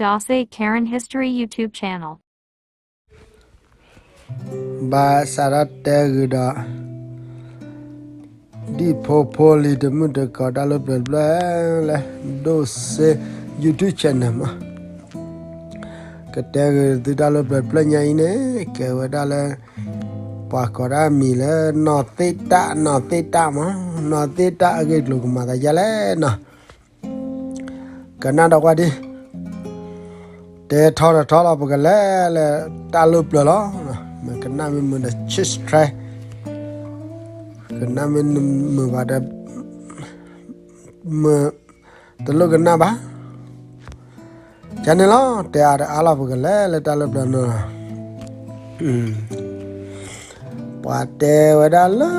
Dawsey Karen History YouTube channel. ဘၣ်စးထီၣ်တဲဂ့ၤဒီး ဒံၣ်ဖိဖိလံၤတမုၢ်တကိး တၢ်လၢပျၢၤတဖျၢၣ်လၢ ဒိၣ်စ့ YouTube channel မး, ကတဲဂ့ၤသုတၢ်လၢပျၢၤတဖျၢၣ်ညါအံၤန့ၣ် ကဲဝဲဒၣ်လၢ ပှၤကိးတၢ်မံၤလၢ နီၢ်သ့ၣ်တၢ် နီၢ်သ့ၣ်တၢ်မး, နီၢ်သ့ၣ်တၢ်အဂ့ၢ်ကျိၤကမၤသးဒ်လဲၣ်နီၤ ကနၣ်ဒီးကွၢ်ဒံး, တဲထီတထီလီၤ ပကလဲၤလၢတၢ်လၢပျၢၤလီၤ, မ့ၢ်ကနၣ်မ့ၢ်မုာ်ဒီး subscribe, ကနၣ်မ့ၢ်မုာ်ဘၣ်ဒီး မုာ်တလိၣ်ကနၣ်ဘၣ်, ကန့ၣ်လီၤ တဲအါတအါလီၤ ပကလဲၤလၢတၢ်လၢပျၢၤန့ၣ်လီၤ, ပှၤတဲဝဲဒၣ်လၢ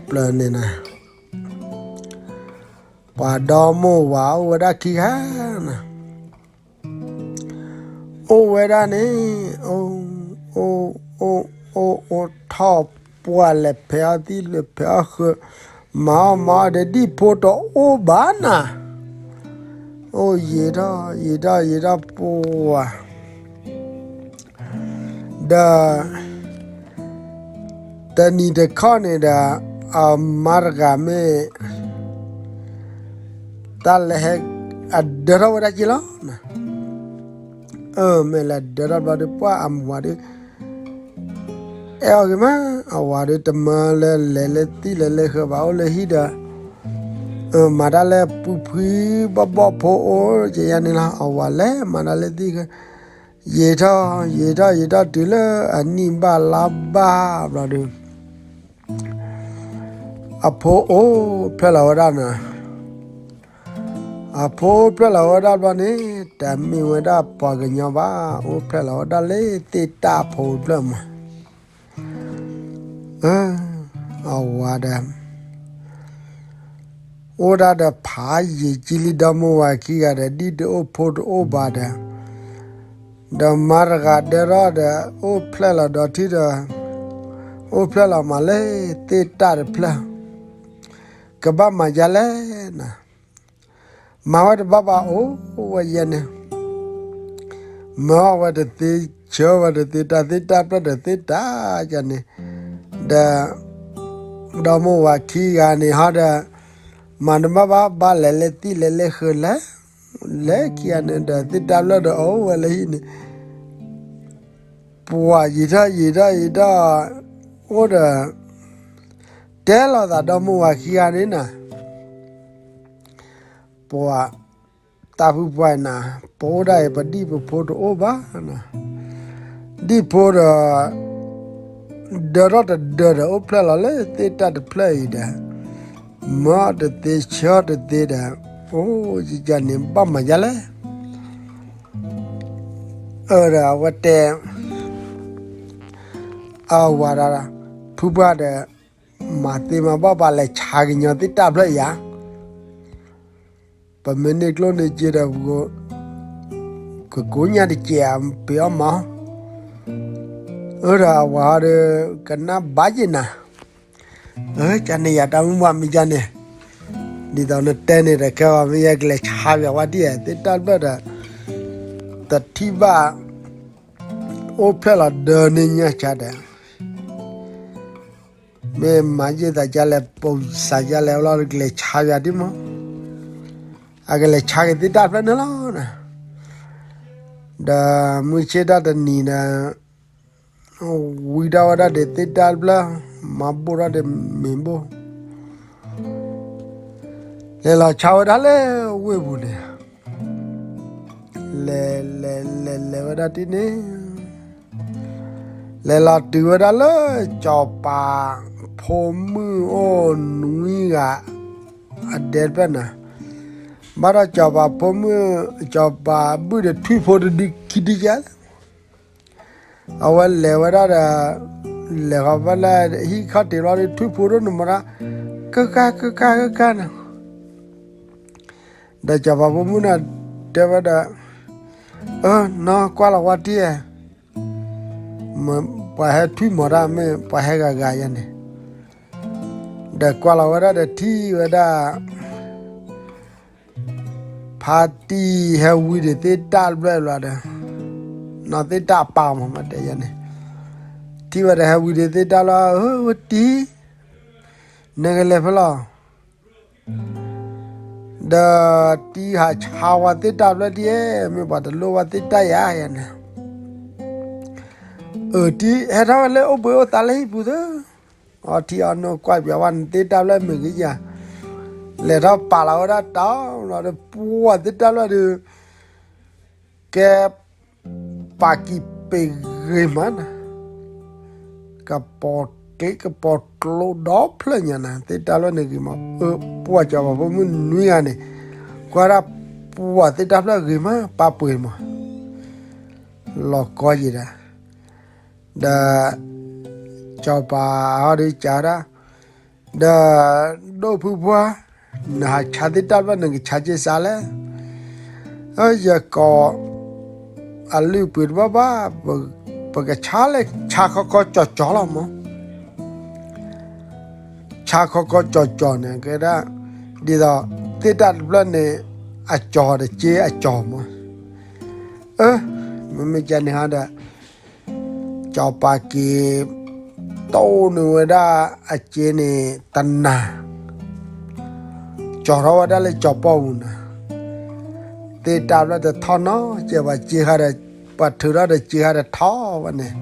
ပျၢၤန့ၣ်နၤ ပှၤဒီမိၢ်ဝၤအိၣ်ဝဲဒၣ်ခံဂၤနၤ, အိၣ်ဝဲဒၣ်န့ၣ် အိၣ် အိၣ် အိၣ် အိၣ် အိၣ်ထီၣ်ပှၢ်လဲၤဖဲးအီၣ်သံၣ်လဲၤဖဲးအီၣ်ဃၢၤ မၤအီၣ်မၤအီၣ်ဒီးဒံၣ်ဖိတအိၣ်ဘၣ်နၤ, အိၣ်ယံာ်ထီၣ်ယံာ်ထီၣ်ယံာ်ထီၣ်ပှၢ် ဒီး တနံၤတခီန့ၣ်ဒီး အမါတဂၤမ့ၢ် တၢ်လဲၤဟဲ အဒၢထီၣ်ဝဲဒၣ်က့လီၤ, မ့ၢ်လဲၤဒၢထီၣ်ဘျီဒီး ပှၢ်အဝၤဒီး အဲၣ်အီၤဂ့ၤမး, အဝၤဒီးတမၢလၢလဲၤလၢသံၣ်လဲၤလၢဃၢၤဘၣ် အိၣ်လၢဟံၣ်ဒီး မၤတၢ်လၢပူၤဖှံဘီၣ်ဘီၣ်ဖိအိၣ်ကယၤန့ၣ်လီၤ, အဝၤလဲၤမၤတၢ်လၢသံၣ်ဃၢၤ ယံာ်ထီၣ်ယံာ်ထီၣ်ယံာ်ထီၣ် တုၤလၢအနံၣ်ဘၣ်လါဘၣ်ဘျီဒီး အဖိအိၣ်ဖျဲၣ်လီၤဝဲဒၣ်နၤ, အဖိအိၣ်ဖျဲၣ်လီၤဝဲဒၣ်ဘျီန့ၣ် တမ့ၢ်ဝဲဒၣ်ပှၤကညီဘၣ်, အိၣ်ဖျဲၣ်လီၤဝဲဒၣ်လၢသ့ၣ်တၢ်ဖိတဖျၢၣ်မး အဝၤဒီး အိၣ်ဒၣ်ဒီးဖးယံာ်ကံလံ ဒီမိၢ်ဝၤခံဂၤဒီး ဒံၣ်တအိၣ်ဖိတအိၣ်ဘၣ်ဒီး ဒီးမါတဂၤဒၢထီၣ်ဒီး အိၣ်ဖျဲၣ်လီၤဒီးထံဒီး အိၣ်ဖျဲၣ်လီၤမးလၢသ့ၣ်တၢ်တဖျၢၣ် ကဘၣ်မၤဒ်လဲၣ်နၤ မၤဝဲတဘၣ်ဘၣ် အိၣ်ဝဲယဲန့ၣ် မၤအီၣ်ဝဲတသ့ ဆှၢဝဲတသ့ တၢ်သ့ၣ်တၢ်ဖျၢၣ်တသ့တၢ်ကန့ၣ် ဒီး ဒီမိၢ်ဝၤခံဂၤန့ၣ်ဟီဒီး မၤတဘၣ်ဘၣ် ဘၣ်လဲၤလၢသံၣ်လဲၤလၢဃၢၤလဲၤ လဲၤခံဂၤန့ၣ်ဒီး သ့ၣ်တၢ်ဖျၢၣ်ဒီးအိၣ်ဝဲလၢဟံၣ်န့ၣ် ပှၤယံာ်ထီၣ်ယံာ်ထီၣ်ယံာ်ထီၣ် အိၣ်ဒီး တဲလိာ်သးဒီမိၢ်ဝၤခံဂၤန့ၣ်နၤ ပှၤ တၢ်ဖုပှၢ်နၤ ပအိၣ်ဒၣ်အံၤ ပဒံၣ်ပဖိတအိၣ်ဘၣ်နၤ, ဒံၣ်ဖိဒီး ဒၢထီၣ်တဒၢဒီး အိၣ်ဖျဲၣ်လီၤလၢသ့ၣ်တၢ်တဖျၢၣ်အံၤဒီး မၤအီၣ်တသ့ ဆှၢအီၣ်တသ့ဒီး အိၣ်ယကန့ၣ် ဘၣ်မၤဒ်လဲၣ် အၢ ဒီးအဝဲတဲ အဝၤဒီး ဖုပှၢ်ဒီး မၤသ့မၤဘၣ် ပလဲၤဆါကညီသ့ၣ်တၢ်ဖျၢၣ်ယၤ, ပမ့ၢ်န့ၢ်ကျိၣ်န့ၢ်စ့ဒီး ကကိးညါတစဲး ပ့ၤအီၣ်မၤအီၣ်, အၢ ဒီးအဝၤဒီး ကနၣ်ဘၣ်ယဲနၤ, အၢ ကန့ၣ်ယၤတၢ်မုၢ်မ့ၢ်မ့ၢ်ယါန့ၣ်, ဒ်သိးနတဲန့ၣ်ဒီး ခဲအံၤမ့ၢ်ယဲကလဲၤဆါယၤဝဲဒ်အံၤ သ့ၣ်တၢ်ဖျၢၣ်ဒီး တထံၣ်ဘၣ် အိၣ်ဖျဲၣ်လီၤဒၢန့ၢ်ညါဆါဒီး မ့ၢ်မၤယဲသးဒ်လဲၣ် ပိာ်စးဒ်လဲၣ်လီၤ ကလဲၤဆါယၤဒ်မး, အကလဲၤဆါက့ၤသ့ၣ်တၢ်ဖျၢၣ်န့ၣ်လီၤ, ဒီးမုၢ်ဆ့ၣ်တၢ်တနံၤဒီး ဝံတၢ်ဝဲဒၣ်ဒီးသ့ၣ်တၢ်ဖျၢၣ် မၤဘိၣ်ထီၣ်ဒီးမ့ၤဘိၣ်, လဲၤလီၤဆါဝဲဒၣ်လၢဝ့ၢ်ပူၤန့ၣ် လဲၤလဲၤလဲၤလဲၤဝဲဒၣ်ဒ်န့ၣ်, လဲၤလီၤတုၤဝဲဒၣ်လၢ စီၤပၤဖိမုၣ်အိၣ်နွံဂၤ အဒဲတဖျၢၣ်န့ၣ်, ဘၣ်ဒီးစီၤပၤဖိမုၣ် စီၤပၤဘုၣ်ဒီးထွံၣ်ဖိတဒုခံဒုယါ အဝဲလဲၤဝဲဒၣ်ဒီး လဲၤဃီၤဖဲလၢဟံၣ်ခီၣ်ထံးလီၤဒီး ထွံၣ်ဖိဒိၣ်န့ၣ်မတၤ ကကါကကါကကါန့ၣ်, ဒီးစီၤပၤဖိမုၣ်န့ၣ် တဲဝဲဒီး အၢ နီၢ်ကွၢ်လီၤဝဲတံၢ်ဧါ, ပှၤဟဲထွံၣ်မတၤမ့ၢ် ပှၤဟဲဂၤဂၤယါန့ၣ်, ဒီးကွၢ်လီၤဝဲဒၣ်ဒီးထံၣ်ဝဲဒၣ် ဖါတံၢ်ဟဲဝံဒံးသ့ၣ်တၢ်ဘျၢလီၤဒီး, နီၢ်သ့ၣ်တၢ်အပၢ်မး မ့ၢ်တဲယဲန့ၣ်, ထံၣ်ဝဲဒီးဟဲဝံဒံးသ့ၣ်တၢ်လီၤ, အၢ ဝဲတံၢ်, နကလဲၤဖဲလဲၣ်, ဒီးတံၢ်ဟးဆါဝဲသ့ၣ်တၢ်ဘျၢဒ်ဧါ, မ့ၢ်ပှၤတလိၣ်ဝဲသ့ၣ်တၢ်ယၤယဲန့ၣ်, အၢ တံၢ် ဟဲထီၣ်ဝဲလၢအိၣ်ဘှံးအိၣ်သါလၢဟံၣ်ပူၤသၢ, အီထံအီနိကွၢ်ပၠးဝဲန့ၣ်သ့ၣ်တၢ်ဘျၢမ့ၢ်ဂ့ၤယၤ, လဲၤထီၣ်ပာ်လီၤဝဲဒၣ်တၢ်လီၤဒီး ပှၤသ့ၣ်တၢ်ဘျၢဒီး ကဲ ပာ်ကံၤပ့ၤဂ့ၤမးနၤ, ကပီၤကျ့ကပီၤကျိဒီဖျၢၣ်ညါနၤ, သ့ၣ်တၢ်ဘျၢန့ၣ်ဂ့ၤမး, အၢ ပှၤစီၤပၤဖိမုၣ်နွံဂၤန့ၣ်, ကွၢ်ဒၣ်ပှၤသ့ၣ်တၢ်ဘျၢဂ့ၤမး ပာ်ပှ့ၤမး, လီၤကီယံာ်ဒၣ်, ဒီး စီၤပၤဟီဒုးကးဒၣ်, ဒီး ဒိၣ်ဖုပှၢ်, နဟးဆါသ့ၣ်တၢ်ဘျၢ နကဆါက့ၤစးလဲၣ်, အၢ ယကိး အလုၢ်အပှ့ၤတဘၣ်ဘၣ်, ပကဆါလဲၣ် ဆါခီခီကၠီကၠီလီၤမး, ဆါခီခီကၠီကၠီန့ၣ် ကဲဒၣ် ဒ်သိး သ့ၣ်တၢ်တဘျၢန့ၣ် အကၠီဒီးစ့အကၠီမး, အၢ မ့မ့ၢ်ကန့ၣ်ဟီဒီး စီၤပၤက့ၤ တိၢ်န့ၢ်ဝဲဒၣ်အစ့န့ၣ်တနၤ, ကၠီထီၣ်ဝဲဒၣ်လၢစီၤပီၢ်ပူၤနၤ, သ့ၣ်တၢ်ဘျၢတထီၣ်နီတစဲးဘၣ်, စ့ဟးဒီး ပှၤထုးထီၣ်ဒီးစ့ဟးဒီးထီၣ်ဝဲန့ၣ်,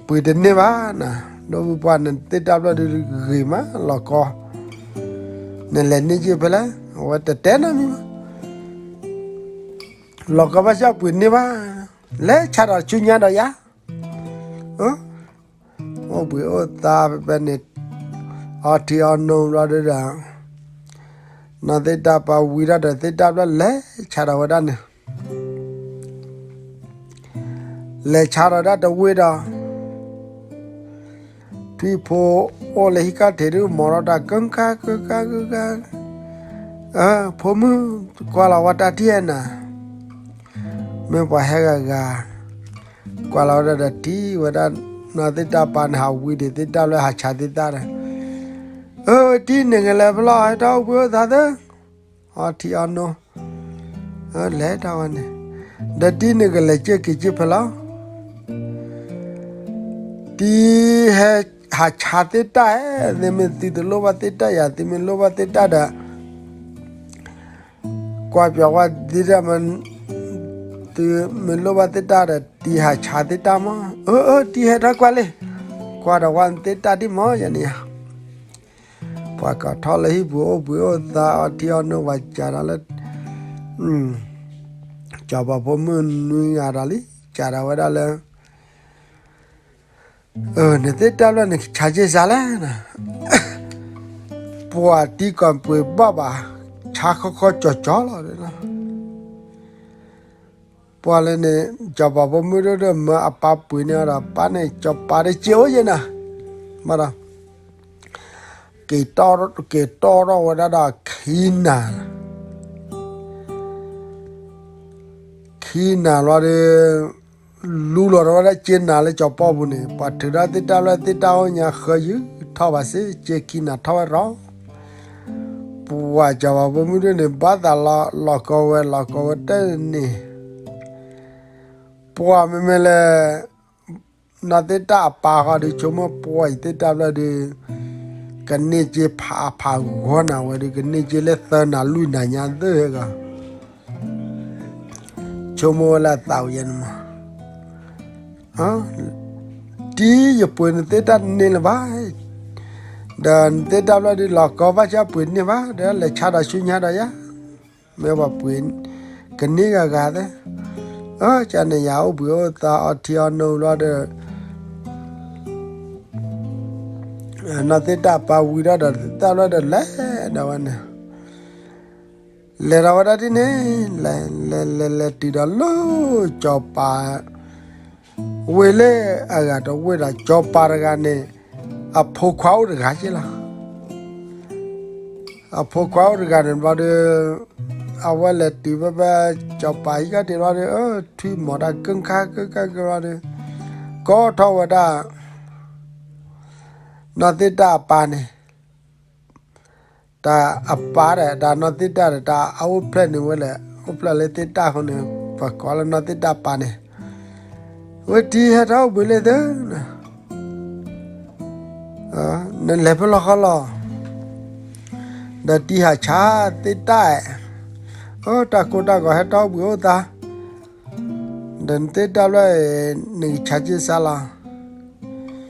ပှ့ၤတန့ၢ်ဘၣ်နၤ, ဒိၣ်ဖုပှၢ်န့ၣ် သ့ၣ်တၢ်ဘျၢဒုးဂ့ၤမး လီၤကီ, နလဲၤန့ၢ်က့ၤဖဲလဲၣ်, အဝဲတတဲနီတမံၤဘၣ်, လီၤကီဘၣ်ဆၣ်ပှ့ၤန့ၢ်ဘၣ်, လဲၤဆါဒီးဆူညါဒီးယၤ, အိၣ်ဘှံးအိၣ်သါဖဲန့ၣ်, အီထံအီနိဘျီဒုဒီး, နီၢ်သ့ၣ်တၢ်ပာ်ဝံၤထီၣ်ဒီးသ့ၣ်တၢ်ဘျၢလဲၤဆါဒီးဝဲဒၣ်န့ၣ်, လဲၤဆါဒီးဒၣ်တဝ့ၢ်ဒီး ထွံၣ်ဖိအိၣ်လၢဟံၣ်ခီၣ်ထံးဒု မိၢ်ထီၣ်တၢ်ကၢကၢကၢကၢကၢ, ဖိမုၣ် ကွၢ်လီၤဝဲတၢ်တံၢ်နၤ, မ့ၢ်ပှၤဟဲဂၤဂၤ, ကွၢ်လီၤဝဲဒၣ်ဒီးတံၢ်ဝဲဒၣ်, နီၢ်သ့ၣ်တၢ်ပာ်န့ၣ် ဟးဝံၤဒံးသ့ၣ်တၢ်ဘျၢ ဟးဆါသ့ၣ်တၢ်ဒီး, အၢ တံၢ် နကလဲၤဖဲလဲၣ် ဟဲထီၣ်အိၣ်ဘှံးအိၣ်သါသၢ, အီထံအီနိ, လဲၤတၢ်ဝဲန့ၣ်, ဒီးတံၢ် နကလဲၤစ့ၢ်က့ၤစ့ၢ်ဖဲလဲၣ်, တံၢ်ဟဲဟးဆါသ့ၣ်တၢ်ဧဲ, သုမ့ၢ်သုတလိၣ်ဘၣ်သ့ၣ်တၢ်ယၤ, သုမ့ၢ်လိၣ်ဘၣ်သ့ၣ်တၢ်ဒီး ကွၢ်ပၠးဝဲဒ်တၢ်မ, သုမ့ၢ်လိၣ်ဘၣ်သ့ၣ်တၢ်ဒီး တံၢ်ဟးဆါသ့ၣ်တၢ်မး, အၢ အၢ တံၢ်ဟဲထီၣ်ကွၢ်လံ, ကွၢ်ဒီးဝဲသ့ၣ်တၢ်ဒ်မးယၤန့ၣ်ယၤ, ပှၤကိးထီၣ်လၢဟံၣ်ပူၤအိၣ်ဘှံးအိၣ်သါ အီထံအီနိ ပှၤစးဒီးလၢ စီၤပၤဖိမုၣ်နွံဂၤဒီးလံ, စးဒီးဝဲဒၣ်လၢ နသ့ၣ်တၢ်ဘျၢ နကဆါက့ၤစးလဲၣ်, ပှၤတံၢ်ကိးပှ့ၤဘၣ်ဘၣ်, ဆါခီခီကၠီကၠီလီၤ, ပှၤလၢန့ၣ် စီၤပၤဖိမုၣ်ဒိၣ်ဒီး မၢအပၢ်ပှ့ၤန့ၢ်အီၤဒီး ပၢ်န့ၣ် စီၤပၤဒီးစ့အိၣ်ယဲနၤ, ဘၣ်ဒီး က့ၤတီၢ်ထီၣ်ဝဲဒၣ်ဒီးခံနၤ, ခံနၤလီၤဒီး လူလီၤဒီးဝဲဒၣ်စ့နၤလၢစီၤပီၢ်ပူၤန့ၣ်, ပှၤထုးထီၣ်သ့ၣ်တၢ်ဘျၢသ့ၣ်တၢ်အိၣ်ညါ ဃၢယုၢ်ထီၣ်ဘၣ်စ့, စ့ခံနၤထီၣ်ဝဲရီ, ပှၤစီၤပၤဖိမုၣ်ဒိၣ်န့ၣ် ဘၣ်သးလီၤကီဝဲ လီၤကီဝဲတန့ၣ်, ပှၤမ့မ့ၢ်လၢ နီၢ်သ့ၣ်တၢ်အပၢ်ဃီဒီး ဆိကမိၣ်ပှၤအံၤသ့ၣ်တၢ်ဘျၢဒီး ကန့ၢ်စ့ဖးဖးဂီၤနၤဝဲဒီး ကန့ၢ်စ့လၢသၢနၤလွံၢ်နၤညါသ့ၣ်ဂီၤ, ဆိကမိၣ်ဝဲလၢအသးဝဲယဲန့ၣ်မး, တံၢ် ယပှ့ၤနသ့ၣ်တၢ်တန့ၢ်လၢၤဘၣ်, ဒီးနသ့ၣ်တၢ်ဘျၢဒီး လီၤကီဘၣ်ဆၣ်ပှ့ၤန့ၢ်ဘၣ် ဒီးလဲၤဆါဒီးဆူညါဒီးယၤ, မ့ၢ်ပှၤပှ့ၤ ကန့ၢ်ဂၤဂၤသ့ၣ်, ကန့ၣ်ယၤအိၣ်ဘှံးအိၣ်သါအီထံအီနိဘျီဒီး နီၢ်သ့ၣ်တၢ်ပာ်ဝံၤဒီး ဒီးသ့ၣ်တၢ်ဘျၢဒီးလဲၤဒီးဝဲန့ၣ်, လဲၤဒီးဝဲဒၣ်ဒ်န့ၣ်, လဲၤလဲၤလဲၤလဲၤတုၤဒီးလၢစီၤပၤ ဝ့ၢ်လၢအဂၤတဝ့ၢ်ဒီး စီၤပၤတဂၤန့ၣ် အဖိခွါအိၣ်တဂၤက့လီၤ. အဖိခွါအိၣ်တဂၤန့ၣ်ဘျီဒီး အဝဲလဲၤတုၤဖဲ စီၤပၤဟံၣ်ခီၣ်ထံးဘျီဒီး ထွံၣ်မီၤတၢ်ကၢၣ်ခါကၢၣ်ခါကၢၣ်ခါက့ဘျီဒီး ကိးထီၣ်ဝဲဒၣ် နီၢ်သ့ၣ်တၢ်အပၢ်န့ၣ် တၢ်အပၢ်ဒီး တၢ်နီၢ်သ့ၣ်တၢ်ဒီး တၢ်အအိၣ်ဖျဲၣ်န့ၣ်ဝဲလဲၣ်, အိၣ်ဖျဲၣ်လၢသ့ၣ်တၢ်အဃိန့ၣ် ပကိးလၢနီၢ်သ့ၣ်တၢ်ပၢ်န့ၣ်, ဝဲတံၤဟဲထီၣ်အိၣ်ဘှံးလၢသၢ နလဲၤဖဲလဲၣ်ဃီလီၤ, ဒီးတံၤဟးဆါသ့ၣ်တၢ်, အိၣ်တၢ်ကိၢ်တၢ်ဂီၤဟဲထီၣ်အိၣ်ဘှံးအိၣ်သါ, ဒီးနသ့ၣ်တၢ်ဖျၢၣ် နကဆါက့ၤစါလီၤ,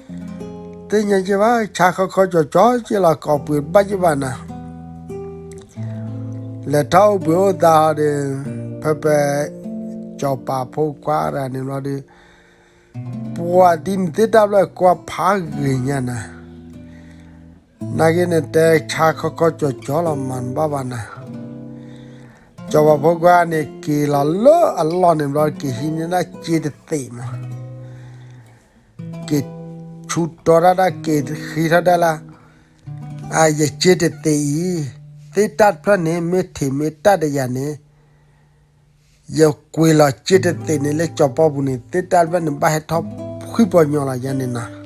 သ့ၣ်ညါက့ၤဘၣ် ဆါခီခီကၠီၤကၠီၤက့ၤလီၤ ကိးပှ့ၤဘၣ်က့ၤဘၣ်နၤ, လဲၤထီၣ်အိၣ်ဘှံးအိၣ်သါဒီး, ဖဲဖဲ စီၤပၤဖိခွါတဂၤန့ၣ်ဘျီဒီး, ပှၤဒ်နသ့ၣ်တၢ်ဖျၢၣ်ကွၢ်ဖးဂ့ၤညါနၤ, နာ်က့နတဲဆါခီခီကၠီၤကၠီၤလီၤ မၤနဘၣ်ဘၣ်နၤ, စီၤပၤဖိခွါန့ၣ် က့ၤလီၤလၢအလီၢ်န့ၣ်ဘျီ က့ၤဟံးန့ၢ်ဒၣ်စ့တသ့းမး က့ၤဆူတီတၢ်ဒၣ်က့ၤဃ့ထီၣ်ဒၣ်လၢ, ယစ့တသ့းအံၤ, သ့ၣ်တၢ်တဖျၢၣ်န့ၣ် မ့ၢ်ထံးမ့ၢ်တၢ်တယၤန့ၣ်, ယကွံာ်လီၤစ့တသ့းန့ၣ်လၢစီၤပီၢ်ပူၤန့ၣ် သ့ၣ်တၢ်တဖျၢၣ်န့ၣ် ဘၣ်ဟဲထီၣ်ဖှံပီၤညီလီၤယၤန့ၣ်နီၤ.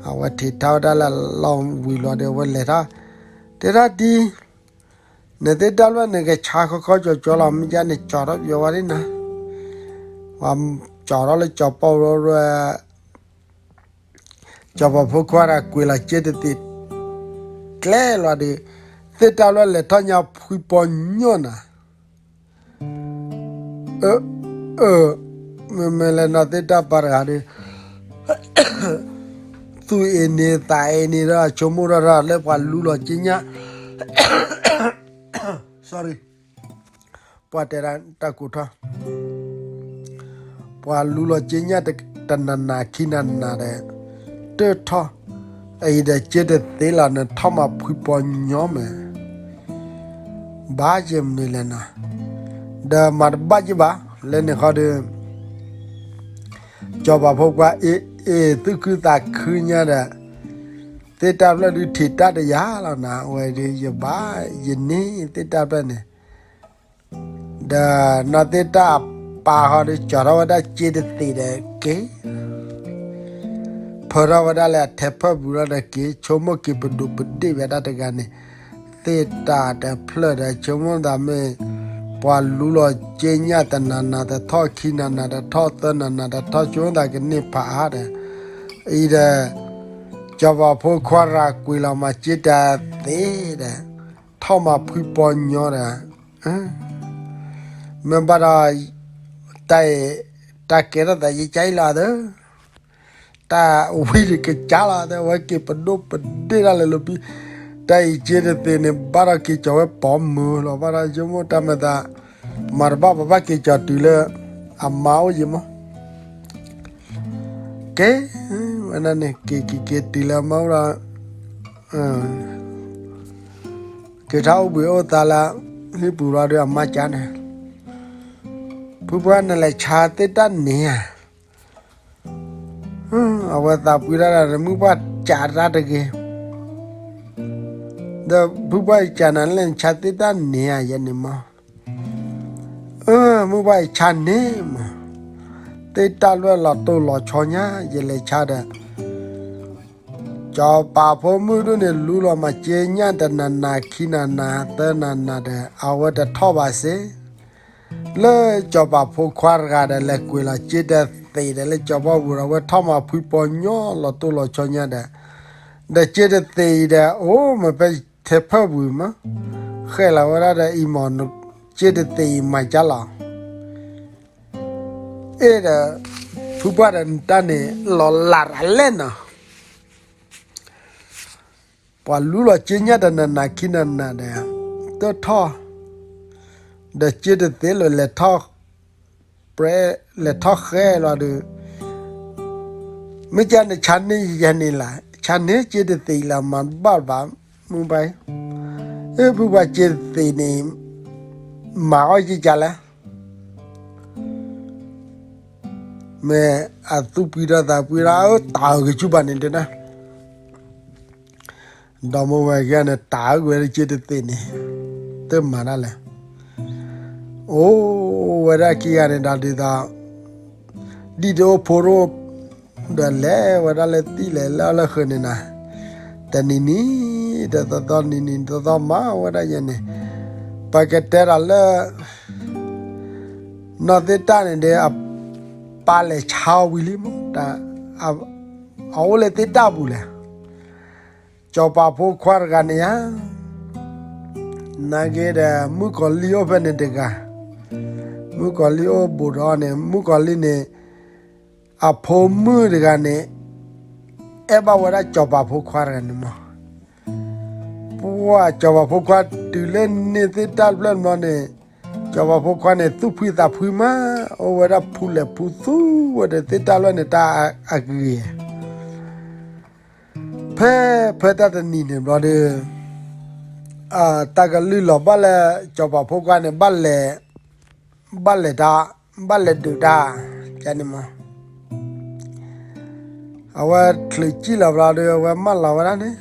အဝဲထံးထီၣ်ဝဲဒၣ်လၢအလီၢ်ဝံၤလီၤဒီး အဝဲလဲၤထီၣ်, တဲဒၣ်ဒ် နသ့ၣ်တၢ်ဖျၢၣ်န့ၣ် ကဆါခီခီကၠီၤကၠီၤလီၤ မ့ၢ်ကန့ၣ် ကၠီၤထီၣ်ပယီၤဝဲဒၣ်နၤ, ဝဲကၠီၤထီၣ်လၢစီၤပီၢ်ဝဲ စီၤပၤဖိခွါတဂၤကွံာ်လီၤစ့တသ့း ကျဲလီၤဒီး, သ့ၣ်တၢ်ဖျၢၣ်လဲၤထီၣ်ညါဖှံပီၤညီနၤ, အၢ, မ့မ့ၢ်လၢနီၢ်သ့ၣ်တၢ်ပၢ်တဂၤဒီး သူၣ်အ့န့ၤသးအ့န့ၤဒီး ဆိကမိၣ်ထီၣ်ထီၣ်လၢပှၤလူလီၤက့ညၣ်, sorry, ပှၤတဲဒၣ်တၢ်ကိၢ်ထီၣ် ပှၤလူလီၤက့ညၣ်တနၤနၤခံနၤနၤဒီး, တၢၢ်ထီၣ်, အအံၤဒီးစ့တသ့းလီၤ နထီၣ်မၤဖှံပီၤညီမး, ဘၣ်ယမနုၤလဲၣ်နၤ, ဒီးမၤတဘၣ်ယဘၣ်, လၢန့ၣ်ဃီဒီး စီၤပၤဖိခွါအ့ၣ်အ့ၣ်သူၣ်ခုသးခုညါဒီး, သ့ၣ်တၢ်ဖျၢၣ်ဒုးထံးတၢ်တယၤလီၤနၤ, အဝဲဒုးယဘၣ်ယန့ၢ်သ့ၣ်တၢ်ဖျၢၣ်န့ၣ်, ဒီးနီၢ်သ့ၣ်တၢ်အပၢ်ဃီဒီး ကၠီၤထီၣ်ဝဲဒၣ်စ့တသ့းဒီးက့ၤ ဖၢထီၣ်ဝဲဒၣ်လၢအထဲဖၢပူၤလီၤဒီးက့ၤ ဆိကမိၣ်က့ၤပဒိၣ်ပဒ့ၣ်ဝဲဒၣ်တဂၤန့ၣ်, သ့ၣ်တၢ်တဖျၢၣ်ဒီး ဆိကမိၣ်သးမ့ၢ် ပှၤလူလီၤက့ညၣ်တနၤနၤတထီၣ်ခံနၤနၤတထီၣ်သၢနၤနၤတထီၣ် ဆိကမိၣ်သးကန့ၢ်ဖးအါဒီး, အံၤဒီး စီၤပၤဖိခွါတဂၤကွံာ်လီၤမၤစ့တသ့းဒီး, ထီၣ်မၤဖှံပီၤညီဒီး, မ့ၢ်ဘၣ်ဒီး, တၢ်အံၤ, တၢ်ကဲထီၣ်သးယကါအံၤလီၤသၢ, တၢ်ဝံၤတကစၢ်လီၤသၢ အဝဲက့ၤပဒိၣ်ပဒ့ၣ်တၢ်လၢလီၤဘံ, တၢ်အံၤစ့တသ့းန့ၣ် ဘၣ်ဒီးက့ၤကၠီၤဝဲပိာ်မုၣ်လီၤ ဘၣ်ဒီးဆိကမိၣ်တၢ်မၤသး, မၤတဘၣ်ပဘၣ်က့ၤကၠီၤတုၤလၢ, အမါအိၣ်ယံၤမး ကဲ, ဝဲဒၣ်န့ၣ် က့ၤက့ၤက့ၤတုၤလၢအမါအိၣ်ဒီး, က့ၤထီၣ်အိၣ်ဘှံးအိၣ်သါလၢ, ဟံၣ်ပူၤလီၤဒီးအမါကန့ၣ်, ဖုပှၢ်နလဲၤဆါသ့ၣ်တၢ်န့ၣ်ဧါ, အဝဲသးပှံတၢ်ဒီး မုၢ်ပှၢ်ကးတၢ်တဂ့ၤ, ဒီးဖုပှၢ်ယကးနၤလဲၣ် နဆါသ့ၣ်တၢ်န့ၣ်ဧါ ယဲန့ၣ်မး မုၢ်ပှၢ်ယဆါန့ၣ်မး, သ့ၣ်တၢ်လွဲၢ်လီၤတိၢ်လီၤဆီညါ ယလဲၤဆါဒီး, စီၤပၤဖိမုၣ်ဒိၣ်န့ၣ် လူလီၤမၤစ့ညၣ်တနၤနၤခံနၤနၤသၢနၤနၤဒီး အဝဲတထီၣ်ဘၣ်စ့, လၢစီၤပၤဖိခွါတဂၤဒီး လဲၤကွံာ်လီၤစ့တသ့းဒီး လၢစီၤပီၢ်ပူၤဒီး အဝဲထီၣ်မၤဖှံပီၤညီလီၤတိၢ်လီၤဆီညါဒီး, ဒီးစ့တသ့းအံၤဒီး အိၣ်မ့ၢ်ဖဲထဲဖၢပူၤမး, ဃဲလီၤဝဲဒၣ်ဒီးအံၤမး, စ့တသ့းအံၤမၤကၢလီၤ အဲၣ်ဒီး, ဖုပှၢ်ဒီးနတၢ်န့ၣ်လီၤလးတလဲၣ်နီၤ, ပှၤလူလီၤစ့ညၣ်တနၤနၤခံနၤနၤဒီး, တထီၣ်, ဒီးစ့တသ့းလၢလဲၤထီၣ်, ပြဲ, လဲၤထီၣ်ဃဲလီၤဒီး, မ့ၢ်ကန့ၣ်ဆါန့ၢ်ယဲန့ၣ်လၢ, ဆါန့ၢ်စ့တသ့းလၢမၤဘၣ်ဘၣ်, မုၢ်ဘၣ်, အ့ၣ်ဖုပှၢ်စ့တသ့းန့ၣ်, မၤအီၣ်ယကလဲၣ် မ့ၢ်အသူၣ်ပှံၤထီၣ်သးပှံၤထီၣ် အၢတၢ်အုးကဆူၣ်ဘၣ်န့ၣ်ဒၣ်, ဒီမိၢ်ဝဲကန့ၣ် တၢ်အုးဝဲစ့တသ့းန့ၣ်, တမၤဒၣ်လဲၣ်, အိၣ်ဝဲဒၣ်ခံဂၤန့ၣ်ဒီးဒ်သိး, ဒ်တအိၣ်ဖိတအိၣ်, ဒီးလဲၤဝဲဒၣ်လၢသံၣ်လဲၤလၢအီၣ်လၢဃုာ်န့ၣ်နၤ, တနံၤနံၤ တသီသီနံၤနံၤသီသီမးဝဲဒၣ်ယဲန့ၣ်, ပကတဲဒီးလၢ နီၢ်သ့ၣ်တၢ်န့ၣ်ဒီး အပၢ်လဲၤဆါအီၤဝံၤလံမး, အအိၣ်လၢသ့ၣ်တၢ်ပူၤလဲၣ်, စီၤပၤဖိခွါတဂၤန့ၣ်ဧါ, နာ်က့ဒီး မုၣ်ကီၤလံၢ်အိၣ်ဖဲန့ၣ်တဂၤ, မုၣ်ကီၤလံၢ်အိၣ်ဘူးဒီးအီၤန့ၣ် မုၣ်ကီၤလံၢ်န့ၣ် အဖိမုၣ်တဂၤန့ၣ် အဲၣ်ဘၣ်ဝဲဒၣ်စီၤပၤဖိခွါတဂၤန့ၣ်မး, ပှၢ်စီၤပၤဖိခွါတုၤလၢန့ၢ်သ့ၣ်တၢ်တဖျၢၣ်န့ၣ်, စီၤပၤဖိခွါန့ၣ် သူၣ်ဖှံသးဖှံမး, အိၣ်ဝဲဒၣ်ဖူလဲၣ်ဖူသူဝဲဒီးသ့ၣ်တၢ်ဖျၢၣ်န့ၣ်တၢ်အဂ့ၤ, ဖဲ ဖဲတၢ်တနံၤန့ၣ်ဘျီဒီး တၢ်ကလုၢ်လီၤဘၣ်လၢ စီၤပၤဖိခွါန့ၣ် ဘၣ်လဲၤ, ဘၣ်လဲၤတၢ်, ဘၣ်လဲၤဒုးတၢ်, န့ၣ်မး, အဝဲချုးစံၣ်လီၤဘျီဒီး အဝဲမၢလီၤဝဲဒၣ်န့ၣ်,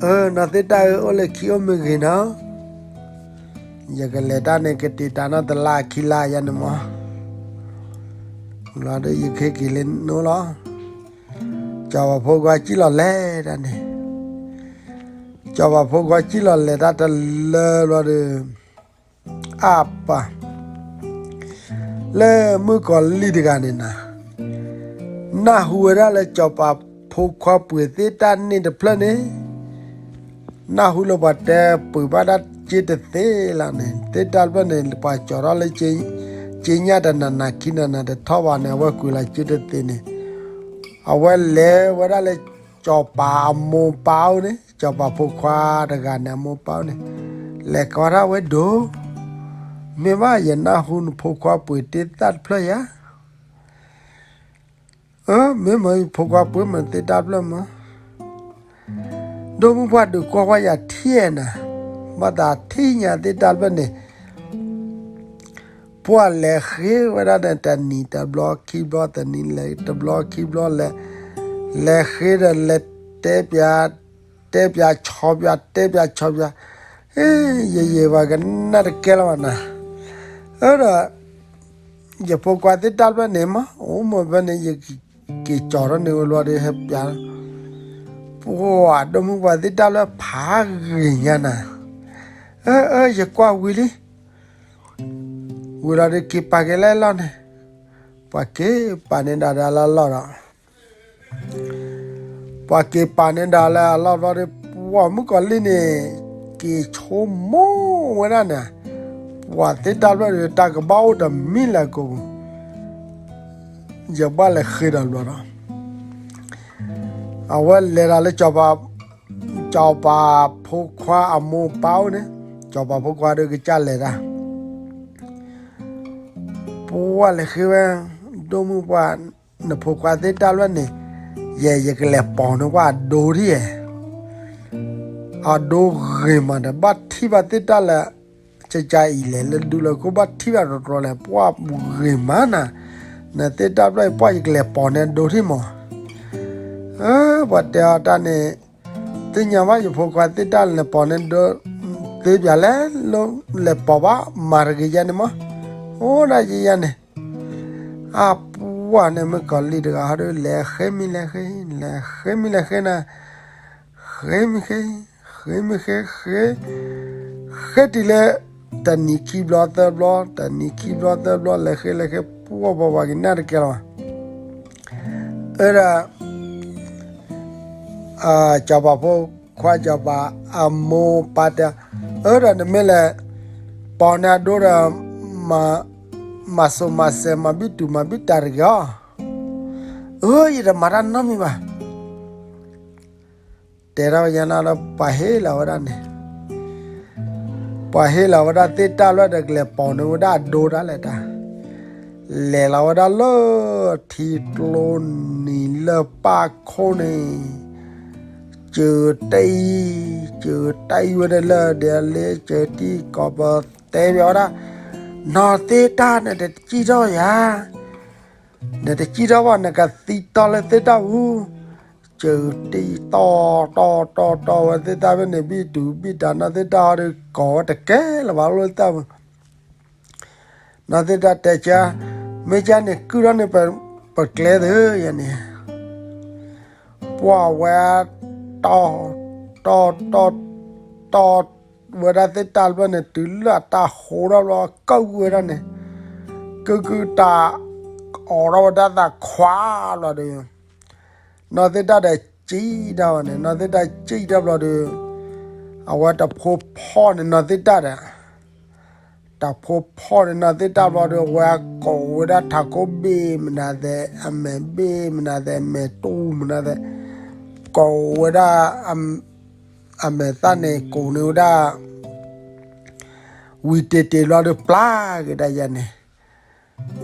အၢ နီၢ်သ့ၣ်တၢ်ဧၢ အိၣ်လၢခံအိၣ်မ့ၢ်ဂ့ၤနီၤ, ယကလဲၤတၢ်န့ၣ် ကတ့ၤတၢ်နီတလါခံလါယၤန့ၣ်မး, ဘျီဒီးယကဟဲက့ၤလၢနအိၣ်လီၤ, စီၤပၤဖိခွါစံၣ်လီၤလဲၤတၢ်န့ၣ်, စီၤပၤဖိခွါစံၣ်လီၤလဲၤတၢ်တလၢဘျီဒီး အပၢ်, လၢမုၣ်ကီၤလံၢ်တဂၤန့ၣ်နၤ, နၢ်ဟူဝဲဒၣ်လၢစီၤပၤဖိခွါပှ့ၤသ့ၣ်တၢ်န့ၣ်တဖျၢၣ်န့ၣ်, နၢ်ဟူလၢပှၤတဲပှ့ၤဘၣ်တၢ်စ့တသ့လၢန့ၣ်, သ့ၣ်တၢ်တဖျၢၣ်န့ၣ် ပှၤကၠီၤထီၣ်လၢ က့ညၣ်တနးနးခံနးနးတထီၣ်ဘၣ်န့ၣ် အဝဲကွံာ်လီၤစ့တသ့န့ၣ်, အဝဲလဲၤဝဲဒၣ်လၢစီၤပၤအမိၢ်ပၢ်အိၣ်န့ၣ်, စီၤပၤဖိခွါတဂၤန့ၣ် အမိၢ်ပၢ်အိၣ်န့ၣ်, လဲၤကိးတၢ်ဝဲဒိၣ်, မ့ၢ်ဘၣ်ယနၢ်ဟူနဖိခွါပှ့ၤသ့ၣ်တၢ်တဖျၢၣ်ယၤ အၢ မ့ၢ်မ့ၢ်ယဖိခွါပှ့ၤမ့ၢ်သ့ၣ်တၢ်တဖျၢၣ်မး, ဒိၣ်မုၢ်ပှၢ်ဒုးကွၢ်ဝဲယၤထံၣ်နၤ, ဘၣ်သးထံၣ်ညါသ့ၣ်တၢ်တဖျၢၣ်န့ၣ်, ပှၢ်လဲၤဃ့ဝဲဒၣ်န့ၣ် တနံၤတဘျီခံဘျီ တနံၤလဲၤတဘျီခံဘျီလဲၤ, လဲၤဃ့ဒီးလဲၤတဲပၠး, တဲပၠးဆီပၠး တဲပၠးဆီပၠး, ယယံာ်ဘၣ်ကနၣ်တကဲလၢၤဘၣ်နၤ, အၢဒီး ယဖိခွါသ့ၣ်တၢ်တဖျၢၣ်န့ၣ်မး အိၣ်မ့ၢ်ဖဲန့ၣ် ယက့ၤကၠီၤထီၣ်န့ၢ်ဝဲလီၤဒီးဟဲပၠး, ပှၢ်ဒိၣ်မုၢ်ပှၢ်သ့ၣ်တၢ်တဖျၢၣ်ဖးဂ့ၤညါနၤ, အၢ အၢ ယကွၢ်ဝံၤလံ, ဝံၤလီၤဒီးက့ၤပာ်က့ၤလၢလီၢ်န့ၣ်, ပှၤက့ၤပာ်န့ၢ်ဒၣ်ဒီးလၢလီၢ်ဒီး ပှၤက့ၤပာ်န့ၢ်ဒၣ်လၢအလီၢ်ဘျီဒီး ပှၢ်မုၣ်ကီၤလံၢ်န့ၣ် က့ၤဆိကမိၣ်ဝဲဒၣ်န့ၣ်, ပှၢ်သ့ၣ်တၢ်တဖျၢၣ်ဒီး တၢ်ကဘၣ်အိၣ်တမံၤလၢၤကိးပူၤ, ယဘၣ်လဲၤဃ့ဒီးဘျီဒီး အဝဲလဲၤဒီးလၢ စီၤပၤဖိခွါအမိၢ်ပၢ်အိၣ်န့ၣ်, စီၤပၤဖိခွါဒီးကစၢ်လဲၤတၢ် ပှၢ်လဲၤဃ့ဝဲ, ဒိၣ်မုၢ်ပှၢ်, နဖိခွါသ့ၣ်တၢ်တဖျၢၣ်န့ၣ်, ယဲ ယကလဲၤပိာ်န့ၢ်ပှၢ်အဒိဒ်ယဲ, အဒိဂ့ၤမးဒီး ဘၣ်ထံၣ်ဘၣ်သ့ၣ်တၢ်လၢ ကကအံၤလဲၣ် လၢဒူလၢခိၣ် ဘၣ်ထံၣ်ဘၣ်တြီတြီလဲၣ် ပှၢ်ဂ့ၤမးနၤ, နသ့ၣ်တၢ်တဖျၢၣ်အံၤ ပှၢ်ယကလဲၤပိာ်န့ၢ်အဒိဒ်မး, အၢ ပှၤတဲအီၤတၢ်န့ၣ်, သ့ၣ်ညါဘၣ် ယဖိခွါသ့ၣ်တၢ်လဲၤပိာ်န့ၢ်ဒိ, သ့ပၠးလဲၣ်, လဲၤပိာ်ဘၣ် မၤတဂ့ၤယဲန့ၣ်မး, အိၣ်ဒၣ်ယဲယဲန့ၣ်, အပှၢ်န့ၣ် မုၣ်ကီၤလံၢ်တဂၤဟီဒီး လဲၤဃ့မံၤလဲၤဃ့, လဲၤဃ့မံၤလဲၤဃ့နၤ, ဃ့မံၤဃ့, ဃ့မံၤဃ့, ဃ့, ဃ့တုၤလၢ တနံၤခံဘျီသၢဘျီ, တနံၤခံဘျီသၢဘျီ လဲၤဃ့လဲၤဃ့ ပှၢ်ပှၢ်ပှၢ်က့ၤနၢ်တကဲလီၤ, အၢဒီး စီၤပၤဖိခွါ စီၤပၤအမိၢ်ပၢ်တဲ, အၢဒီးနမ့ၢ်လဲၤ ပိာ်န့ၢ်အဒိဒီး မၤစိၤမၤစဲး မၤဘံၣ်တူၢ်မၤဘံၣ်တၢ်တဂ့ၤအီၤ, အၢ ယတမၤတၢ်နီတမံၤဘၣ်, တဲထီၣ်ဝဲညါနၤဒီး ပှၤဟ့ၣ်လီၤဝဲဒၣ်န့ၣ် ပှၤဟ့ၣ်လီၤဝဲဒၣ်သ့ၣ်တၢ်လၢဒီး ကလဲၤပိာ်န့ၢ်ဝဲဒၣ်အဒိဒၣ်လဲာ်တၢ်, လဲၤလီၤဝဲဒၣ်လၢထံကျိနံၤလၢပၢ်ခိၣ်န့ၣ်, စၢၤတံၢ်, စၢၤတံၢ်ဝဲဒၣ်လၢဒ်လဲၣ် စၢၤတံၢ်ကိးပတဲပၠးဝဲဒၣ်, နီၢ်သ့ၣ်တၢ် နတစံၣ်ထီၣ်ယၤ, နတစံၣ်ထီၣ်ဘၣ် နကသံတီၢ်လၢသ့ၣ်တၢ်ပူၤ, စၢၤတံၢ်တီၢ်တီၢ်တီၢ်တီၢ်ဝဲသ့ၣ်တၢ်ဖဲန့ၣ် ဘံၣ်တူၢ်ဘံၣ်တၢ် နီၢ်သ့ၣ်တၢ်ဟီဒီး ကိးဝဲတကဲလၢၤဘၣ်လၢသ့ၣ်တၢ်ပူၤ, နီၢ်သ့ၣ်တၢ်တဲကါ, မ့ၢ်ကါန့ၣ် ကုၢ်ထီၣ်န့ၢ်ပကျဲသ့ယဲန့ၣ်, ပှၢ်ဝဲ တီၢ် တီၢ် တီၢ် တီၢ်ဝဲဒၣ်သ့ၣ်တၢ်တဖျၢၣ်န့ၣ် တုၤလၢအတၢ်ဟိထီၣ်ဘျီ ကၢၣ်ဝဲဒၣ်န့ၣ်, ကၢၣ်ကၢၣ်တၢ် အိးထီၣ်ဝဲဒၣ်သးခွါလီၤဒီး နီၢ်သ့ၣ်တၢ်ဒီးစံၣ်တၢ်ဝဲန့ၣ်, နီၢ်သ့ၣ်တၢ်စံၣ်တၢ်ဘျီဒီး အဝဲတဖိဖီၣ်န့ၣ် နီၢ်သ့ၣ်တၢ်ဒီး တၢ်ဖိဖီၣ်န့ၣ် နီၢ်သ့ၣ်တၢ်ဘျီဒီး အဝဲကိးဝဲဒၣ်ထးခိၣ်ဘ့ၣ်မနုၤသဲး, အမဲာ်ဘ့ၣ်မနုၤသဲး, မဲာ်တူၢ်မနုၤသဲး, ကိးဝဲဒၣ် အမဲာ်သၣ်န့ၣ် ကိးန့ၢ်ဝဲဒၣ် ဝံၤတ့ၢ်တ့ၢ်ဘျီဒီး ပျၢ်က့ၤဒၣ်ယဲန့ၣ်,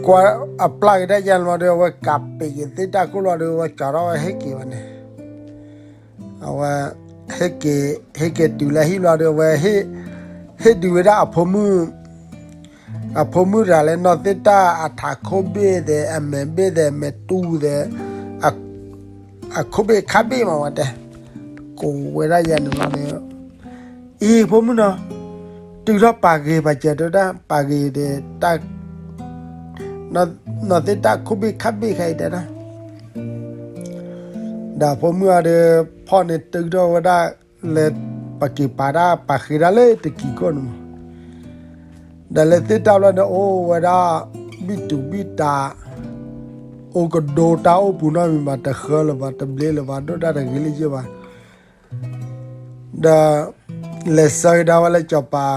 ကွၢ်အပျၢ်က့ၤဒၣ်ယဲန့ၣ်ဘျီဒီး အဝဲကးပ့ၤက့ၤသ့ၣ်တၢ်ခိၣ်လီၤဒီး အဝဲကၠီထီၣ်ဝဲဟ့ၣ်က့ၤဘၣ်န့ၣ်, အဝဲ ဟ့ၣ်က့ၤ ဟ့ၣ်က့ၤတုၤလၢဟံၣ်ဘျီဒီး အဝဲ ဟ့ၣ်ဒုးဝဲဒၣ်အဖိမုၣ်, အဖိမုၣ်တဂၤလၢနီၢ်သ့ၣ်တၢ်အထးခိၣ်ဘ့ၣ်သဲး အမဲာ်ဘ့ၣ်သဲး အမဲာ်တူၢ်သဲး အခိၣ်ဘ့ၣ်ခါဘ့ၣ်မးဝဲတဲ, ကိးဝဲဒၣ်ယဲန့ၣ်လီၤဒီး အံၤဖိမုၣ်နီၤ, တုၤထီၣ်ပာ်ဂ့ၤပာ်စၢၤတဲဝဲဒၣ်, ပာ်ဂ့ၤဒီး နီၢ်သ့ၣ်တၢ်ခိၣ်ဘ့ၣ်ခါဘ့ၣ်ခဲအံၤတဲဒၣ်, ဒီးဖိမုၣ်အံၤဒီး ဖီၣ်န့ၣ်တုၤထီၣ်ဝဲဒၣ်လၢ ပက့ၤပာ်တၢ်ပာ်ဃ့တၢ်လၢတကံၤခိၣ်န့ၣ်မး, ဒီးလၢသ့ၣ်တၢ်ဘျီန့ၣ် အိၣ်ဝဲဒၣ် ဘံၣ်တူၢ်ဘံၣ်တၢ် အိၣ်ကဒိတၢ်အိၣ်ပူၤနီတမံၤဘၣ်, တဃၢလၢၤဘၣ်, တဘျ့လၢၤဘၣ်, ဒိၣ်တၢ်တဂ့ၤလၢယဲၢ်ဘၣ်, ဒီး လဲၤဆၢကဒါဝဲလၢစီၤပၤ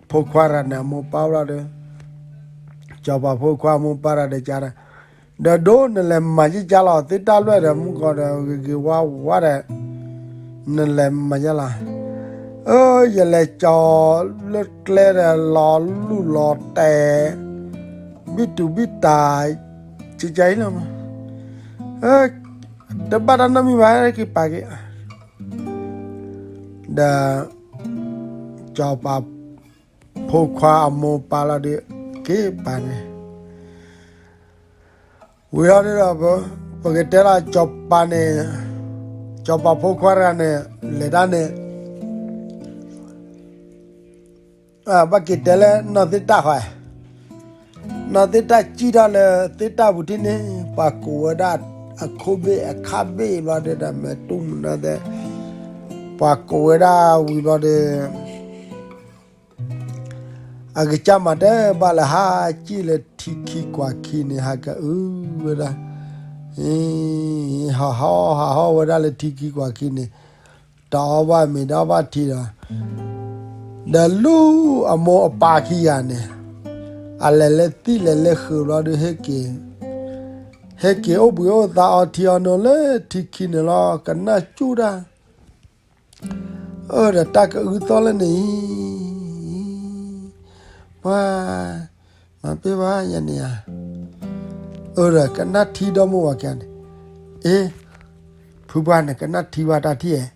ဖိခွါတဂၤန့ၣ် အမိၢ်ပၢ်လီၤဒီး, စီၤပၤဖိခွါအမိၢ်ပၢ်တဂၤဒီးကဒီး, ဒီးဒိၣ်နလဲၤမၤယကၢ်လီၤ, သ့ၣ်တၢ်လွဲၢ်ဒီးမုၢ်ကီၢ်ဒီး ဂ့ၤဂ့ၤဝါဝါဒီး နလဲၤမၤယဲၢ်လီၤ, အၢ ယလဲၤကၠီလၢကျဲဒီး လီၤလူၢ်လီၤတဲာ် ဘံၣ်တူၢ်ဘံၣ်တၢ် ကကါအံၤလီၤ, တဘၣ်တၢ်နီတမံၤဘၣ်, က့ၤပာ်က့ၤ, ဒီး စီၤပၤဖိခွါအမိၢ်ပၢ်လီၤဒီး က့ၤပာ်န့ၣ်, ဝံၤလီၤဒီး ပကတဲလီၤ စီၤပၤန့ၣ်, စီၤပၤဖိခွါတဂၤန့ၣ် လဲၤတၢ်န့ၣ် ဘၣ်က့ၤတဲလၢနီၢ်သ့ၣ်တၢ်ဃီ, နီၢ်သ့ၣ်တၢ်စံၣ်ထီၣ်လၢသ့ၣ်တၢ်ပူၤထံၣ်န့ၣ် ပှၤကိးဝဲဒၣ်အခီၣ်ဘ့ၣ်အခါဘ့ၣ်ဘျီဒီး ဒီးမဲာ်တူၢ်မနုၤသဲး, ပှၤကိးဝဲဒၣ်ဝံၤဘျီဒီး အကစၢ်မၤတဘၣ်လၢၤ ဟးစံၣ်လၢထံခံကွၢ်ခံန့ၣ် ဟးကအုဝဲဒၣ်, ဟးဟီၣ်ဟးဟီၣ်ဝဲဒၣ်လၢထံခံကွၢ်ခံန့ၣ်, တအီၣ်ဘၣ်မ့ၤတအီၣ်ဘၣ်ထံဒီး, ဒီးလူၢ်အမိၢ်အပၢ်ခံဂၤန့ၣ်, အလဲၤလၢသံၣ်လဲၤလၢဃုာ်ဘျီဒီး ဟဲက့ၤ, ဟဲက့ၤအိၣ်ဘှံးအိၣ်သါအီထံအီနိလၢထံခံန့ၣ်လီၤ. ကနၣ်စူၣ်တၢ် အၢ ဒီးတၢ်ကအုသီၣ်လၢန့ၣ်အံၤ, ပှၤ မၤပ့ၢ်ဘၣ်ယဲန့ၣ်ဧါ, အၢ ဒီးကနၣ်ထံဒီမိၢ်ဝၤခံဂၤန့ၣ်, အ့ ဖုပှၢ်န့ၣ် ကနၣ်ထံဘၣ်တၢ်ထံၣ်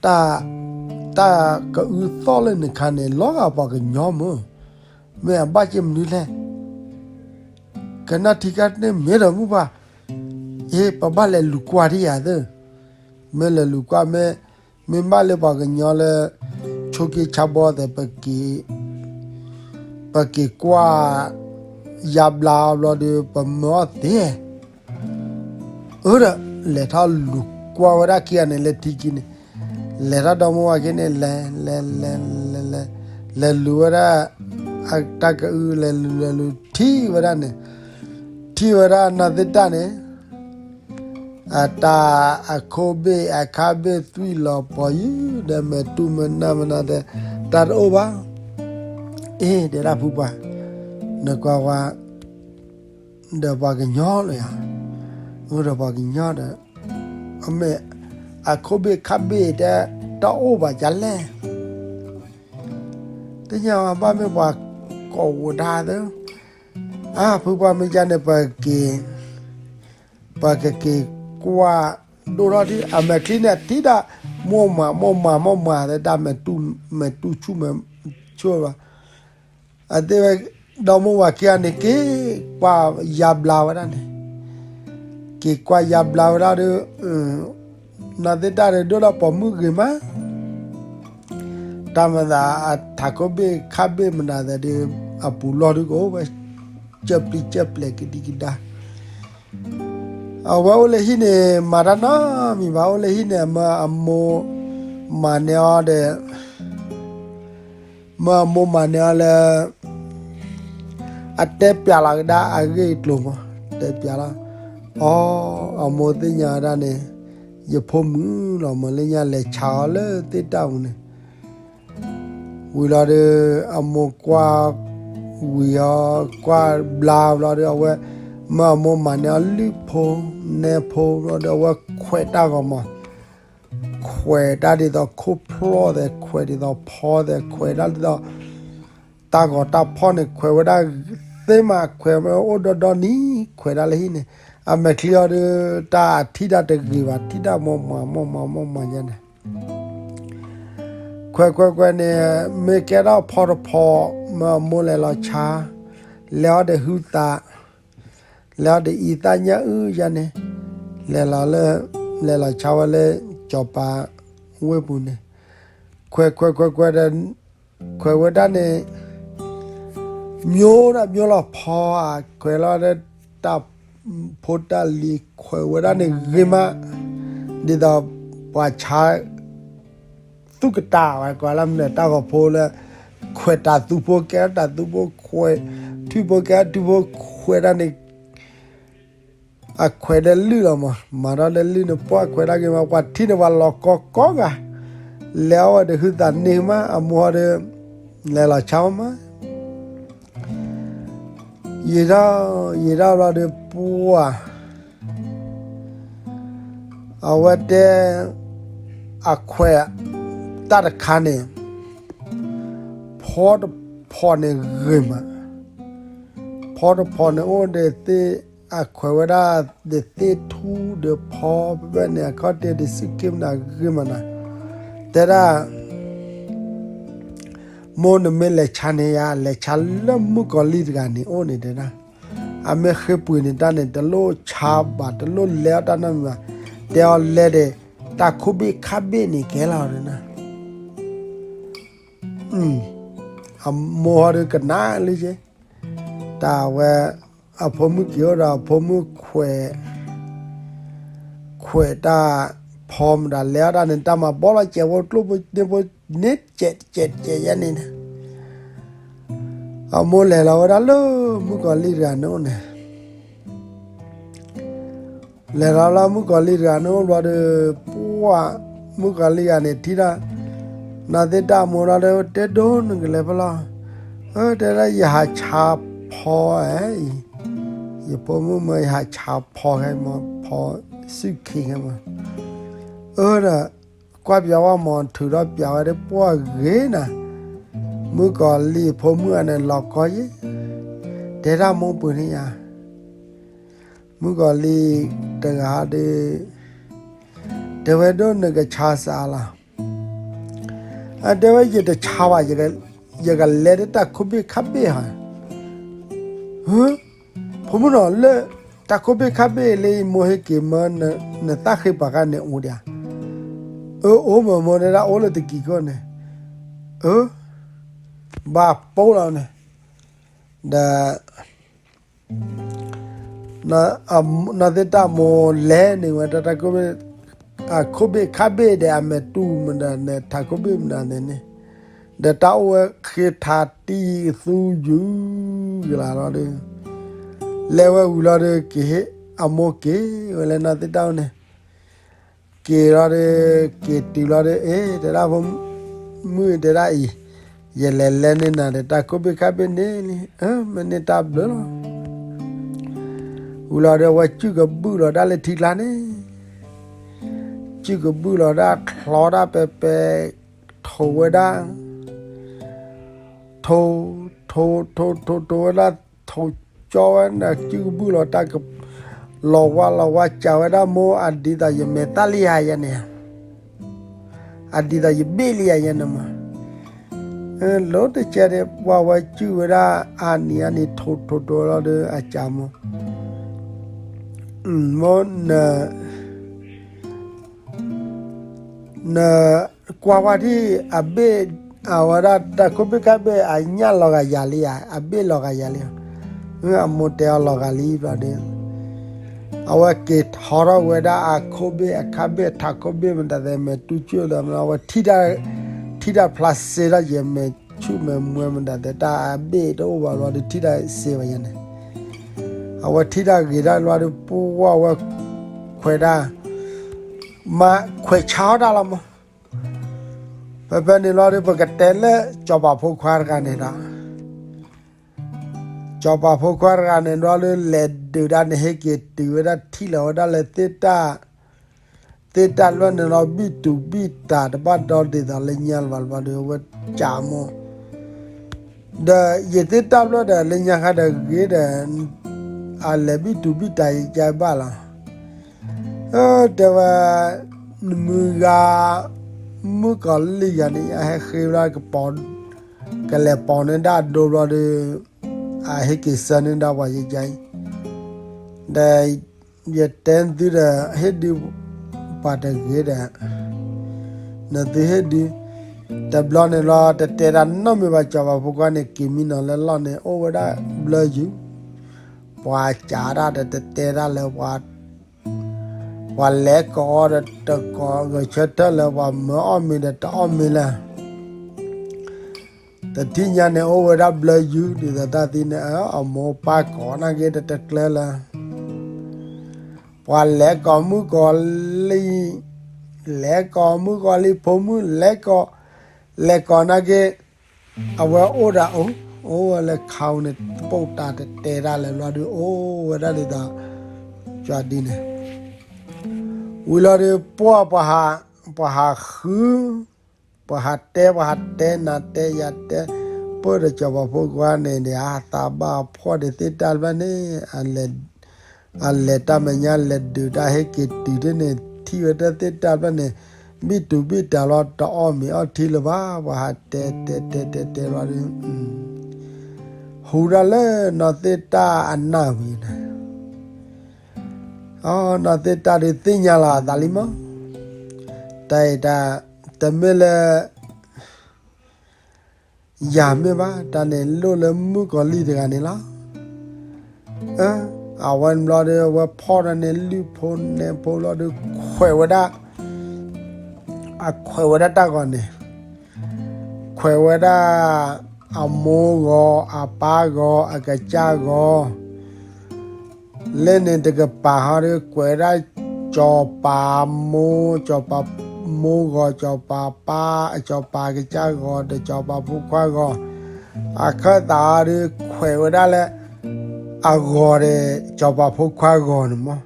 ဧါ, တၢ် တၢ်ကအုသီၣ်လၢနခါန့ၣ် လီၤဂာ်ပှၤကညီမ့ၢ်, မ့ၢ်အဘၣ်က့ၤမနုၤလဲၣ် ကနၣ်ထံကၢ်န့ၣ်မ့ၢ်ဒီးမိၢ်ပှၢ်, အ့ ပဘၣ်လဲၤလူၤကွၢ်ထံၣ်ယၤသ့, မ့ၢ်လဲၤလူၤကွၢ်မ့ၢ်, မ့ၢ်ဘၣ်လၢပှၤကညီလၢ ဆိးက့ဆါဘီသဲး ပက့ၤကွၢ် ယါဘျါအီၤဘျီဒီး ပမၢအီၤသ့ အၢ ဒီး လဲၤထီၣ်လူၤကွၢ်ဝဲဒၣ်ခံဂၤန့ၣ် လၢထံခံန့ၣ်, လဲၤထီၣ်ဒီမိၢ်ဝၤခံန့ၣ် လဲၤ လဲၤ လဲၤ လဲၤ လဲၤလူၤဝဲဒၣ် တၢ်ကအု လဲၤလူၤ လဲၤလူၤ ထံၣ်ဝဲဒၣ်န့ၣ်, ထံၣ်ဝဲဒၣ်နီၢ်သ့ၣ်တၢ်န့ၣ် အတၢ်အခိၣ်ဘ့ၣ်အခါဘ့ၣ်သွံၣ်လီၤပီၤယုၢ် ဒီးမဲာ်တူၢ်မနုၤမနုၤဒီး တၢ်တအိၣ်ဘၣ်, အ့ တဲဒၣ်ဖုပှၢ်, နကွၢ်ဝဲ ဒီးပှၤကညီလၢယၤ, အိၣ်ဒီးပှၤကညီဒီး အမ့ၢ် အခိၣ်ဘ့ၣ်ခါဘ့ၣ်တဲ တအိၣ်ဘၣ်ကလဲၣ်, သ့ၣ်ညါဝဲဘၣ်မ့ၢ်ပှၤကိးဝဲဒၣ်သၢ, အါ ဖုပှၢ်မ့ၢ်ကန့ၣ် ပက့ၤ ပှၤကက့ၤကွၢ်ဒိၣ်ထီၣ်ထံ အမဲာ်ချံန့ၣ် ထံၣ်ဒၣ် မိၢ်မး မိၢ်မး မိၢ်မး သဲဒၣ် မဲာ်တူၢ်ဆူၣ်မဲာ်ဆူၣ်ဘၣ်, အသ့ဝဲ ဒီမိၢ်ဝၤခံဂၤန့ၣ် က့ၤကွၢ်ယါဘျါဝဲဒၣ်န့ၣ်, က့ၤကွၢ်ယါဘျါဝဲဒၣ်ဒီး နီၢ်သ့ၣ်တၢ်ဒီး ဒိၣ်ဒီးပိာ်မုၣ်ဂ့ၤမး တၢ်မၤသး အထးခိၣ်ဘ့ၣ်ခါဘ့ၣ်မနုၤသဲးဒီး အပူၤလီၢ်ဒုးကအိၣ်ဝဲ ကၢၢ်ပျံၤကၢၢ်ပျဲၤကဒံကဒါ, အဝဲအိၣ်လၢဟံၣ်န့ၣ် မၤတၢ်နီတမံၤဘၣ်, အိၣ်လၢဟံၣ်န့ၣ် မၢအမိၢ်မၤန့ၢ်အီၤဒီး မၢအမိၢ်မၤန့ၢ်အီၤလၢ အတဲပျးလီၤကဒါအဂ့ၢ်အကျိၤမး, တဲပျးလီၤ, အီ, အမိၢ်သ့ၣ်ညါဝဲဒၣ်န့ၣ် ယဖိမုၣ်လီၤမး, လၢညါလဲၤဆါအီၤလၢသ့ၣ်တၢ်ပူၤန့ၣ် ဝံၤလီၤဒီး အမိၢ်ကွၢ်ဝံၤအီၤ, ကွၢ်ဘျါဘျီဒီး အဝဲ မၢအမိၢ်မၤန့ၢ်အီၤလုၢ်ဖိနဲဖိဘျီဒီး အဝဲခွဲးတၢ်ဂီၤမး, ခွဲးတၢ်ဒ်သိးခိၣ်ဖျီၣ်သဲး, ခွဲးဒ်သိးဖီသဲး, ခွဲးတၢ်ဒ်သိး တၢ်ဂီၤတၢ်ဖီၣ်န့ၣ် ခွဲးဝဲဒၣ်သ့မး, ခွဲးဝဲအိၣ်ဒီဒီနံၤ, ခွဲးတၢ်လၢဟံၣ်န့ၣ် အမဲာ်ချံအီၤဒီး တၢ်အထံၣ်တၢ်တဂ့ၤဘၣ်, ထံၣ်တၢ်မိၢ်မးမိၢ်မးမိၢ်မးယဲန့ၣ် ခွဲးခွဲးခွဲးန့ၣ် မ့ၢ်ကဲထီၣ်ဖီတဖီ, မၢအမိၢ်လဲၤလီၤဆါ, လဲၤအီၤဒီးဟုသး, လဲၤအီၤဒီးအံသၣ်ညၣ်အုၣ်ယဲန့ၣ်, လဲၤလီၤလၢ, လဲၤလီၤဆါဝဲလၢ စီၤပၤဝ့ၢ်ပူၤန့ၣ်, ခွဲးခွဲးခွဲးခွဲးဒီး ခွဲးဝဲဒၣ်န့ၣ် မျိုးတၢ်မျိုးလီၤဖီဧါ, ခွဲးလီၤဒီးတၢ်ဖိတၢ်လံၤ, ခွဲးဝဲဒၣ်န့ၣ်ဂ့ၤမး, ဒ်သိးပှၤဆါ သူၣ်ကတၢၢ်ဝဲ ကွၢ်လၢမနုၤတၢ်ဂီၤဖိလၢ ခွဲးတၢ်သူဖိကဲတၢ်သူဖိ, ခွဲးထံဖိကဲထံဖိ, ခွဲးဒၣ်န့ၣ် အခွဲးဒီးလုၢ်လီၤမး, မၤထီၣ်ဒီးလုၢ်န့ၣ် ပှၢ်ခွဲးဒၣ်ဂ့ၤမး, ပှၤထံၣ်န့ၣ်ပှၤလီၤကီကီဂၤ, လဲၤအီၤဝဲဒီးဟုသးန့ၢ်မး, အမိၢ်ဒီး လဲၤလီၤဆါမး, ယံာ်ထီၣ်ယံာ်ထီၣ်ဘျီဒီး ပှၢ် အဝဲတဲ အခွဲး တၢ်တခါန့ၣ် ဖီတဖီန့ၣ်ဂ့ၤမး, ဖီတဖီန့ၣ်အိၣ်ဒီးသ့ၣ်, အခွဲးဝဲဒၣ်ဒီးသ့ၣ်ထူဒီးဖီဖဲန့ၣ် အခီၣ်ထံးဒီးစုခ့မနၤဂ့ၤမးနၤ, တဲဒၣ် မိၢ်နမ့ၢ်လဲၤဆါန့ၣ်ယါ လဲၤဆါလၢမုၣ်ကီၤလံၢ်တဂၤန့ၣ်အိၣ်န့ၣ်တဲဒၣ်, အမ့ၢ်ဃ့ပှ့ၤန့ၢ်တၢ်န့ၣ် တလိၣ်ဆါဘၣ် တလိၣ်လဲၤအီၣ်တၢ်နီတမံၤဘၣ်, တဲအီၤလဲၤဒီး တၢ်ခိၣ်ဘ့ၣ်ခါဘ့ၣ်န့ၣ်ကဲလီၤနၤ, အမိၢ်ဟီဒီးကနၣ်လံက့, တၢ်ဝဲ အဖိမုၣ်က့ၤအိၣ်ဒီးအဖိမုၣ်ခွဲး ခွဲးတၢ်ဖီမတၤလဲၤအီၣ်တၢ်န့ၣ် တၢ်မၤဘီလီၤစဲးဖိကျိၣ်ဖိန့ၢ်ဖိန့ၢ်စဲးစဲးစဲးယဲန့ၣ်, အမိၢ်လဲၤလီၤဝဲဒၣ်လၢမုၣ်ကီၤလံၢ်တဂၤန့ၣ်အိၣ်န့ၣ် လဲၤလီၤလၢမုၣ်ကီၤလံၢ်တဂၤန့ၣ်အိၣ်ဘျီဒီး ပှၢ် မုၣ်ကီၤလံၢ်တဂၤန့ၣ်ထံၣ်တၢ် နီၢ်သ့ၣ်တၢ်မိၢ်ဒီး တဲဒိၣ်နကလဲၤဖဲလဲၣ်, အၢ တဲဒၣ်ယဟးဆါဖီဧါအံၤ, ယဖိမုၣ်မၢယဟးဆါဖီခဲမး ဖီစုၣ်ခံခဲမး, အၢ ဒီး ကွၢ်ပၠးဝဲမး ထုးထီၣ်ပၠးဝဲဒီး ပှၢ်ဂ့ၤနၤ, မုၣ်ကီၤလံၢ်ဖိမုၣ်ဂၤန့ၣ်လီၤကီယဲ, တဲတၢ်မိၢ်ပှ့ၤန့ၢ်ယၤ, မုၣ်ကီၤလံၢ်တဂၤဒီး တဲဝဲဒိၣ်နကဆါစးလီၤ, အတဲဝဲယတဆါဘၣ်, ယကလဲၤဒီးတၢ်ခိၣ်ဘ့ၣ်ခါဘ့ၣ်ဧါ, ဖိမုၣ်နီၤ လၢတၢ်ခိၣ်ဘ့ၣ်ခါဘ့ၣ်လၢမိၢ်ဟ့ၣ်က့ၤမၢနသၣ်ဃ့ပာ်ခါန့ၣ်အိၣ်ဒံးဧါ, အၢ အိၣ်မး မိၢ်တဲဒၣ်အိၣ်လၢတကံၤခိၣ်န့ၣ်, အၢ ဘၣ်ပိလီၤန့ၣ်, ဒီး နီၢ်သ့ၣ်တၢ်မိၢ်လဲၤန့ၢ်ဝဲဒၣ်တၢ်ခိၣ်ဘ့ၣ်, အခိၣ်ဘ့ၣ်ခါဘ့ၣ်ဒီးအမဲာ်တူၢ်မတၤန့ၣ် ထးခိၣ်ဘ့ၣ်မတၤန့ၣ်န့ၣ်, ဒီးတၢ်အိၣ်ဝဲဃ့ထးတံၢ်သူယုၢ်ကလာ်လီၤဒီး လဲၤဝဲဝံၤလီၤဒီး ကဟ့ၣ် အမိၢ်က့ၤဝဲလၢနီၢ်သ့ၣ်တၢ်အိၣ်န့ၣ် က့ၤလီၤဒီး က့ၤတုၤလီၤဒီး အ့ တဲဒၣ်ဖိမုၣ်တဲဒၣ်အံၤ, ယလဲၤလဲၤန့ၢ်နၤဒီးတၢ်ခိၣ်ဘ့ၣ်ခါဘ့ၣ်န့ၣ်လံ, အၢ မ့ၢ်န့ၢ်တၢ်ဘျုးလီၤ, ဝံၤလီၤဒီး အဝဲစုၣ်ကဘုၣ်လီၤဒၣ်လၢထံကျါန့ၣ်, စုၣ်ကဘုၣ်လီၤဒၣ် ချီဒၣ်ပဲပဲ ထိးဝဲဒၣ် ထိး ထိး ထိး ထိး ထိးဝဲဒၣ် ထိးကၠီဝဲန့ၣ် စုၣ်ကဘုၣ်လီၤတၢ်က လီၤဝါလီၤဝါ စံးဝဲဒၣ် မိၢ် အဒ်သိးယမဲာ်သၣ်လံဧါယဲန့ၣ်, အဒ်သိးယဘ့ၣ်လံဧါယဲန့ၣ်မး, လိၤတကဲးန့ၣ် ပှၤဝဲစုၣ်ဝဲဒၣ်အါနံၤအါနံၤ ထိးထိးထိးလီၤဒီး အစံးမိၢ် မိၢ် န နကွၢ်ဝဲဒၣ် အဘ့ၣ် အဝဲဒၣ်တၢ်ခိၣ်ဘ့ၣ်ခါဘ့ၣ် အညၣ်လီၤဂာ်ယၤလံဧါ, အဘ့ၣ်လီၤဂာ်ယၤလံဧါ, အမိၢ်တဲအီၤလီၤဂာ်လံဘျီဒီး, အဝဲက့ၤထီထီၣ်ဝဲဒၣ်အခိၣ်ဘ့ၣ်အခါဘ့ၣ်အထးခိၣ်ဘ့ၣ်မတၤသ့ မဲာ်တူၢ်ကၠိၣ်ဒီး အဝဲထံၣ်တၢ်ဖျါစ့ထီၣ်ယဲ မဲာ်ဆူၣ်မဲာ်မှဲမတၤသ့ တၢ်အဘ့ၣ်တအိၣ်ဘၣ်ဘျီဒီး ထံၣ်တၢ်စ့ဘၣ်ယဲန့ၣ်, အဝဲထံၣ်တၢ်ဂ့ၤတၢ်ဘျီဒီး ပှၢ်ဝဲခွဲးဒၣ် မၤခွဲးဆါအီၣ်တၢ်လီၤမး. ဖဲဖဲန့ၣ်လီၤဒီး ပကတဲလၢစီၤပၤဖိခွါတဂၤန့ၣ်ဒီး စီၤပၤဖိခွါတဂၤန့ၣ်ဒီး လဲၤဒုးဒၣ်န့ၣ်ဟ့ၣ်က့ၤတုၤဝဲဒၣ်ထံၣ်လီၤဝဲဒၣ်လၢသ့ၣ်တၢ် သ့ၣ်တၢ်လွဲၢ်န့ၣ်လီၤ ဘံၣ်တူာ်ဘံၣ်တၢ်တဘၣ်ဒီဒ်သိးလၢညါလၢၤဘၣ်လၢၤဘၣ်ဒီး အဝဲကးမိၢ် ဒီးယသ့ၣ်တၢ်လွဲၢ်ဒီးလၢညါခါဒီးဂ့ၤဒီး အလဲၤဘံၣ်တူာ်ဘံၣ်တၢ်ယကဘၣ်လီၤ. တဲဝဲ နမုၢ်ဂၤ မုၣ်ကီၤလံၢ်ဂၤန့ၣ် ယဟဲဃ့ဝဲဒၣ်ကပီၤ ကလဲၤပိာ်န့ၢ်ဒၣ်အဒိဘျီဒီး အဟ့ၣ်က့ၤဆၢန့ၢ်ဒၣ်ပှၤယကါအံၤ ဒီးယတဲသုဒီး ဟ့ၣ်ဒုးပှၤတဂ့ၤဒီး နသုဟ့ၣ်ဒုး တဘျီန့ၣ်လီၤ တတဲတၢ်နီတမံၤဘၣ် စီၤပၤဖိခွါန့ၣ် က့ၤမံနီၤလၢလီၢ်န့ၣ် အိၣ်ဝဲဒၣ်ဘျၢယုၢ် ပှၤကးတၢ်ဒီးတတဲတၢ်လၢ ပှၤလဲၤကိးအီၤဒီးတကိး ဂဲၤဆၢထၢၣ်လၢပှၤမၢအီၣ်မ့ၤဒီးတအီၣ်မ့ၤလၢ တထံၣ်ညါန့ၣ် အိၣ်ဝဲဒၣ်ဘျၢယုၢ် ဒ်သိးတၢ်သံန့ၣ် အမိၢ်ပၢ်ကိးနာ်က့တတကျၢၤလၢ ပှၤလဲၤကိးမုၣ်ကီၤလံၢ် လဲၤကိးမုၣ်ကီၤလံၢ်ဖိမုၣ် လဲၤကိး လဲၤကိးနာ်က့ အဝဲအိၣ်ဒီးအိၣ် အိၣ်ဝဲလၢခါန့ၣ် တပိာ်တၢ်တတဲတၢ်လၢၤဘျီဒီး အိၣ်ဝဲဒၣ်ဒ်သိး ကၠီဒ်န့ၣ် ဝံၤလီၤဒီး ပှၢ်ပှၤဟး ပှၤဟးဃု ပှၤဟးတဲ ပှၤဟးတဲ နၤတဲယၤတဲ ပၢၢ်ဒီးစီၤပၤဖိခွါန့ၣ်ဒီး အသးဘၣ်ဖှီၣ်ဒီးသ့ၣ်တၢ်တဖၣ်န့ၣ် အလဲၤတၢ်မဲာ်ညါ လဲၤဒုးတၢ်ဟ့ၣ်က့ၤတုၤဒ်န့ၣ် ထံၣ်ဝဲတၢ်သ့ၣ်တၢ်တဖၣ်န့ၣ် ဘံၣ်တူာ်ဘံၣ်တၢ်လီၤ တအီၣ်မ့ၤအီထံလၢၤဘၣ် ပှၤဟးတဲတဲတဲတဲတဲလီၤဒီး ဟူဒၣ်လၢနီၢ်သ့ၣ်တၢ်အနၢ်ဝံၤန့ၣ် အနီၢ်သ့ၣ်တၢ်ဒုးသ့ၣ်ညါလီၤအသးလံမး, တၢ်အံၤတၢ် တမ့ၢ်လၢ ယၤမ့ၢ်ဘၣ်, တၢ်န့ၣ်လိၣ်လၢမုၣ်ကီၤလံၢ်တဂၤန့ၣ်လီၤ. အဝဲန့ၣ်ဘျီဒီး အဝဲဖီၣ်ဒီးန့ၣ် လုၢ်ဖိနဲၣ်ဖိလီၤဒီး ခွဲးဝဲဒၣ် အခွဲးဝဲဒၣ်တၢ်ဂီၤန့ၣ် ခွဲးဝဲဒၣ် အမိၢ်ဂီၤ အပၢ်ဂီၤ အကစၢ်ဂီၤ လၢန့ၣ်တကပၤဟီဒီး ကွဲးဒၣ် စီၤပၤမိၢ် စီၤပၤမိၢ်ဂီၤ စီၤပၤပၢ် စီၤပၤကစၢ်ဂီၤ ဒီးစီၤပၤဖိခွါဂီၤ, အခၢၣ်သးဟီဒီး ခွဲးဝဲဒၣ်လၢ အဂီၤဒီး စီၤပၤဖိခွါဂီၤန့ၣ်မး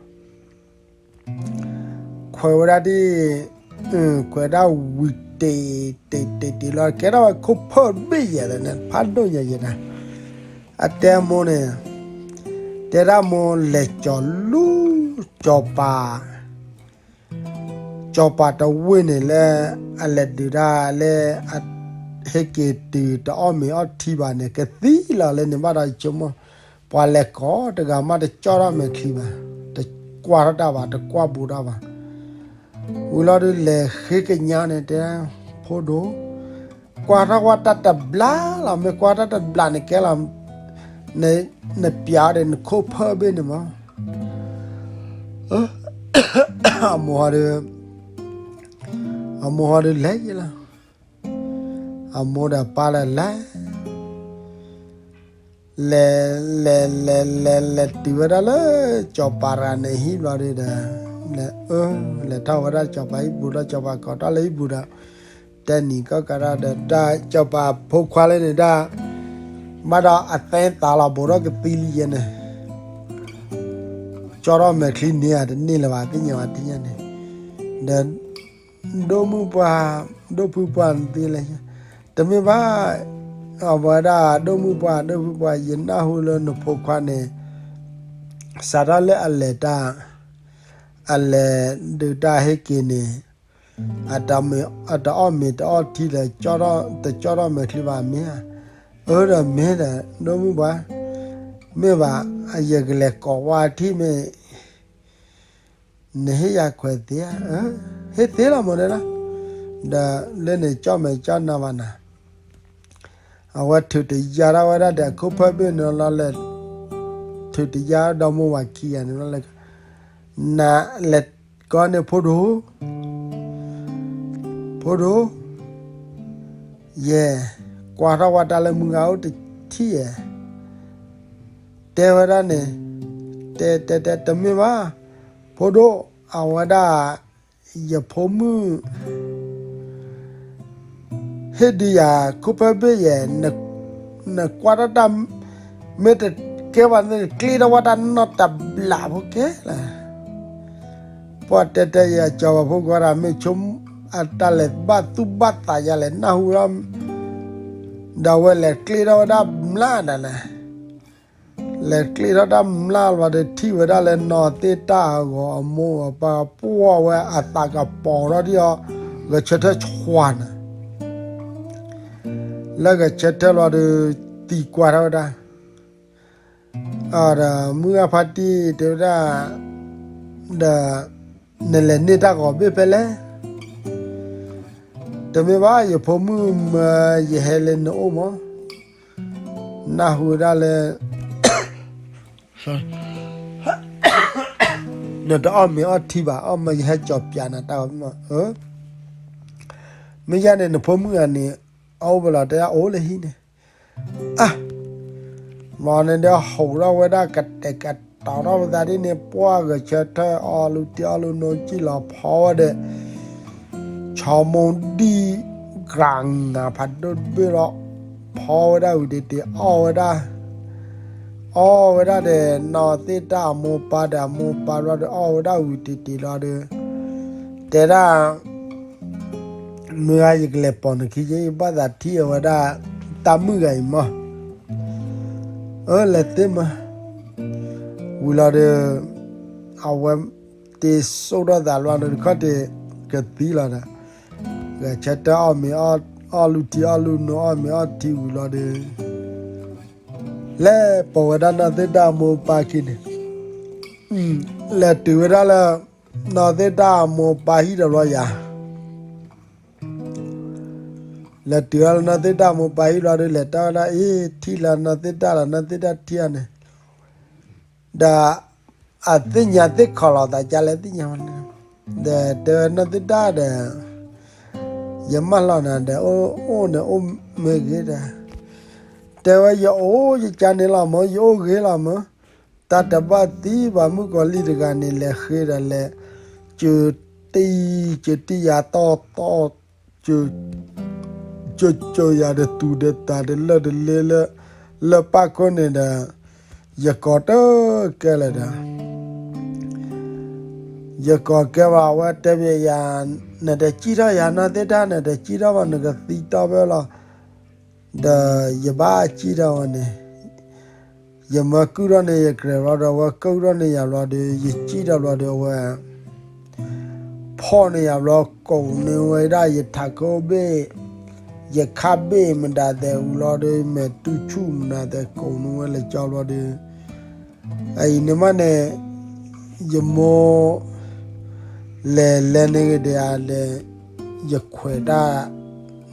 ခွဲးဝဲဒၣ်ဒ် ခွဲးဒၣ်ဝံၤတ့ၢ်တ့ၢ်တ့ၢ်တ့ၢ်လီၤ ကဲထီၣ်ဝဲခိၣ်ဖၢၣ်ဘ့ၣ်ယဲၢ်လၢန့ၣ် ဖးဒိၣ်ညါယဲၢ်ဒၣ်, အတဲမိၢ်န့ၣ် တဲဒၣ်မိၢ်လဲၤကၠီၤလူ စီၤပၤ စီၤပၤတဝ့ၢ်န့ၣ်လၢ အလဲၤဒုးတၢ်လၢ ဟ့ၣ်က့ၤတုၤတအီၣ်မ့ၤအီထံဘၣ်န့ၣ် ကသံလီၤလၢန့ၣ်ဘၣ်ဒီးဆိကမိၣ်, ပှၤလဲၤကိးတဂၤမးတကၠီထီၣ်မဲာ်ချံဘၣ်, တကွၢ်ထီၣ်တၢ်ဘၣ် တကွၢ်ဘူးတၢ်ဘၣ်, ဝံၤလီၤဒုးလဲၤဃ့ကညးန့ၣ်တဲ ဖိဒိၣ် ကွၢ်ထီၣ်ကွၢ်တၢ်တဘျါလီၤ မ့ၢ်ကွၢ်တၢ်တဘျါန့ၣ်ကဲလီၤ, နပျးဒီးနခိၣ်ဖၢၣ်ဘ့ၣ်န့ၣ်မး အမိၢ်ဟီဒီး အမိၢ်ဟီဒီးလဲၤယဲလီၤ, အမိၢ်ဒီးပၢ်လၢလဲၤ, လဲၤ လဲၤ လဲၤ လဲၤ လဲၤတုၤဝဲဒၣ်လၢ စီၤပၤတဂၤန့ၣ်ဟံၣ်ဘျီဒီး လဲၤ လဲၤထီၣ်ဝဲဒၣ်စီၤပၤဟံၣ်ပူၤဒီး စီၤပၤကိးတၢ်လၢဟံၣ်ပူၤဒီး တဲနံၤကီၢ်ကးတၢ်ဒီး တၢ်စီၤပၤဖိခွါလၢန့ၣ်တၢ် ဘၣ်ဒီးအသဲသးလီၤ ဘူးထီၣ်ကသံလံယဲန့ၣ် ကၠီထီၣ်မဲာ်ချံန့ၣ်ဧါ တန့ၢ်လၢၤဘၣ် သ့ၣ်ညါဘၣ်သ့ၣ်ညါန့ၣ်, ဒီး ဒိၣ်မုၣ်ပှၢ် ဒိၣ်ဖုပှၢ်သ့လဲၣ်, တမ့ၢ်ဘၣ်, အဝဲဒၣ်ဒိၣ်မုၣ်ပှၢ် ဒိၣ်ဖုပှၢ် ယနၢ်ဟူလၢနဖိခွါန့ၣ် စးထီၣ်လၢအလဲၤတၢ် အလဲၤဒုးတၢ်ဟ့ၣ်က့ၤန့ၣ် အတအီၣ်မ့ၤတအီထံဒီး တကၠီထီၣ်မဲာ်ချံဘၣ်မ့ၢ်ဧါ, အၢဒီးမ့ၢ်ဒီး ဒိၣ်မုၣ်ပှၢ်, မ့ၢ်ဘၣ်, ယကလဲၤကိးဝဲထံၣ်မ့ၢ် နဟ့ၣ်ယၤခွဲးသ့ဧါ, ဟ့ၣ်သ့လီၤမ့ၢ်ဒၣ်, ဒီးလၢန့ၣ်ကၠီၣ်မဲာ်ကၠီၣ်နါဘၣ်နၤ, အဝဲထုးတယါထီၣ်ဝဲဒၣ်ဒီးအခိၣ်ဖၢၣ်ဘ့ၣ်န့ၣ်လီၤလဲၣ်, ထုးတယါဒီးမိၢ်ဝၤခံဂၤန့ၣ်လီၤလဲၣ်, နလဲၤကီန့ၣ် ဖိဒိၣ်, ဖိဒိၣ်, ယဲ, ကွၢ်ထီၣ်ဝဲတၢ်လၢမုၢ်ဂၤအိၣ်တထံၣ်ဧါ, တဲဝဲဒၣ်န့ၣ်, တဲတဲတဲတမ့ၢ်ဘၣ်, ဖိဒိၣ်, အဝဲဒၣ် ယဖိမုၣ် ဟ့ၣ်ဒုးယၤ ခိၣ်ဖၢဘ့ၣ်ယဲ, နကွၢ်တၢ်တၢ် မ့ၢ်တကဲဘၣ်န့ၣ် ကျ့ထီၣ်ဝဲတၢ်နီၢ်တဘျးဖိကဲလၢာ်. ပှၤတဲတဲယၤ ကၠီၤပၤဖိခွါတဂၤ မ့ၢ်ဆိ အတၢ်လဲၤဘၣ်သူၣ်ဘၣ်သးယၤလဲၣ် နၢ်ဟူလီၤ, ဒီးဝဲလဲၤကျ့ထီၣ်ဝဲဒၣ်မျးဒၣ်လဲာ် လဲၤကျ့ထီၣ်တၢ်မျးလီၤဒီး ထံၣ်ဝဲဒၣ်လၢနီၢ်သ့ၣ်တၢ်အဂီၤအမိၢ်အပၢ် ပှၢ်ဝဲအသးကပီၤထီၣ်ဒံးအီၤ, ဂဲၤဆၢထၢၣ်ဆွးနၤ, လၢဂဲၤဆၢထၢၣ်လီၤဒီး သံကွၢ်ထီၣ်ဝဲဒၣ်, ဒီးမုၢ်ဂၤဖါတံၢ်တဲဝဲဒၣ်, ဒီး နလဲၤန့ၢ်တၢ်ဂီၤဘ့ၣ်ဖဲလဲၣ်. တမ့ၢ်ဘၣ် ယဖိမုၣ်မၢ ယဟဲလၢနအိၣ်မး, နၢ်ဟူဝဲဒၣ်လၢ နတအီၣ်မ့ၤအီထံဘၣ် အီၣ်မ့ၤ ယဟဲကၠီၤပၠးနၤတၢ်ဂီၤမး, မ့ၢ်ယၤန့ၣ် နဖိမုၣ်ဂၤန့ၣ် အအိၣ်ဖဲလဲၣ် တဲဒၣ်အိၣ်လၢဟံၣ်န့ၣ်, အါ, မ့ၢ်န့ၣ်ဒီးဟူးထီၣ်ဝဲဒၣ်ကတဲာ်ကတီၤထီၣ်ပသးဒ်န့ၣ် ပှၢ်ဂဲၤဆၢထၢၣ်အီၣ်လူၤထံအီၣ်လူၤနိစံၣ်လီၤဖီဝဲဒီး ဆီမိၢ်ဒံၣ် ကြၢးနၤဖးဒိၣ်တဘ့ၣ်လီၤ, ဖီဝဲဒၣ်ဝံၤတ့ၢ်တ့ၢ် အီၣ်ဝဲဒၣ်, အီၣ်ဝဲဒၣ်ဒီး နီၢ်သ့ၣ်တၢ်အမိၢ်ပၢ်ဒီးအမိၢ်ပၢ်ဘျီဒီး အီၣ်ဝဲဒၣ်ဝံၤတ့ၢ်တ့ၢ်လီၤဒီး တဲဒၣ် မုၢ်ဂၤ ယကလဲၤပိာ်နခံက့ ယဘၣ်သးထံၣ်အဝဲဒၣ် တၢ်မုၣ်ဂၤအံၤမး, အၢ လဲၤသ့မး, ဝံၤလီၤဒီး အဝဲတ့စိၣ်ထီၣ်သးလီၤဒီး တခီတ့ၢ်ကသံလီၤဒီး ဂဲၤဆၢထၢၣ်အီၣ်မ့ၤ အီၣ်လူၤထံအီၣ်လူၤနိ အီၣ်မ့ၤအီထံဝံၤလီၤဒီး လဲၤပိာ်ဝဲဒၣ်နီၢ်သ့ၣ်တၢ်အမိၢ်ပၢ်ခံန့ၣ်, လဲၤတုၤဝဲဒၣ်လၢ နီၢ်သ့ၣ်တၢ်အမိၢ်ပၢ်ဟံၣ်ဒီးဘျီယၤ, လဲၤတုၤဝဲဒၣ်လၢနီၢ်သ့ၣ်တၢ်အမိၢ်ပၢ်ဟံၣ်ဘျီဒီး လဲၤတၢ်ဝဲဒၣ်အံၤ ထံၣ်လၢနီၢ်သ့ၣ်တၢ်ဒီး နီၢ်သ့ၣ်တၢ်ထံၣ်အီၤန့ၣ် ဒီး အသ့ၣ်ညါသ့ၣ်ခီၣ်လီၤသးဒ်လဲၣ်သ့ၣ်ညါဝဲန့ၣ်, ဒီးတဲဝဲနီၢ်သ့ၣ်တၢ်ဒီး ယမၢလီၤနၤဒီး အိၣ်န့ၣ်အိၣ်မ့ၢ်ဂ့ၤဒီး, တဲဝဲယအိၣ်ယကါန့ၣ်လီၤမၢ် ယအိၣ်ဂ့ၤလီၤမၢ်, တၢ်တဘၣ်သံဘၣ် မုၣ်ကီၤလံၢ်တဂၤန့ၣ် လဲၤဃ့ဒီးလဲၤ ကၠူၤတံၢ် ကၠူၤတံၢ်ယၤတီၢ်တီၢ် ကၠိၤကၠိၤယၤဒီးသူၣ်ဒီးတၢ်ဒီးလၢၢ်တလ့လၢ လၢပၢ်ခိၣ်န့ၣ်ဒီး ယကိးတကဲလၢာ်ဒီး ယကိးကဲဘၣ် အဝဲတဲဘၣ်ယၤ, နတစံၣ်ထီၣ်ယၤနီၢ်သ့ၣ်တၢ် နတစံၣ်ထီၣ်ဘၣ် နကသံတီၢ်ဖဲလီၤ, ဒီးယဘၣ်စံၣ်ထီၣ်ဝဲန့ၣ်, ယမၢကုၢ်ထီၣ်န့ၢ်ယကြဲးဘျီဒီး အဝဲကုၢ်ထီၣ်န့ၢ်ယၤဘျီဒီး ယစံၣ်ထီၣ်ဘျီဒီး အဝဲ ဖီၣ်န့ၢ်ယၤဘျီ ကိးန့ၢ်ဝဲဒၣ်ယထးခိၣ်ဘ့ၣ်, ယခါဘ့ၣ်မတၤသဲးဝံၤလီၤဒီး မဲာ်တူၢ်ဆူၣ်မတၤသဲး ကိးန့ၢ်ဝဲလၢကၠီဘျီဒီး အအံၤန့ၣ်မးန့ၣ် ယမိၢ် လဲၤလဲၤန့ၣ်ဂ့ၤဒီး ယခွဲးတၢ်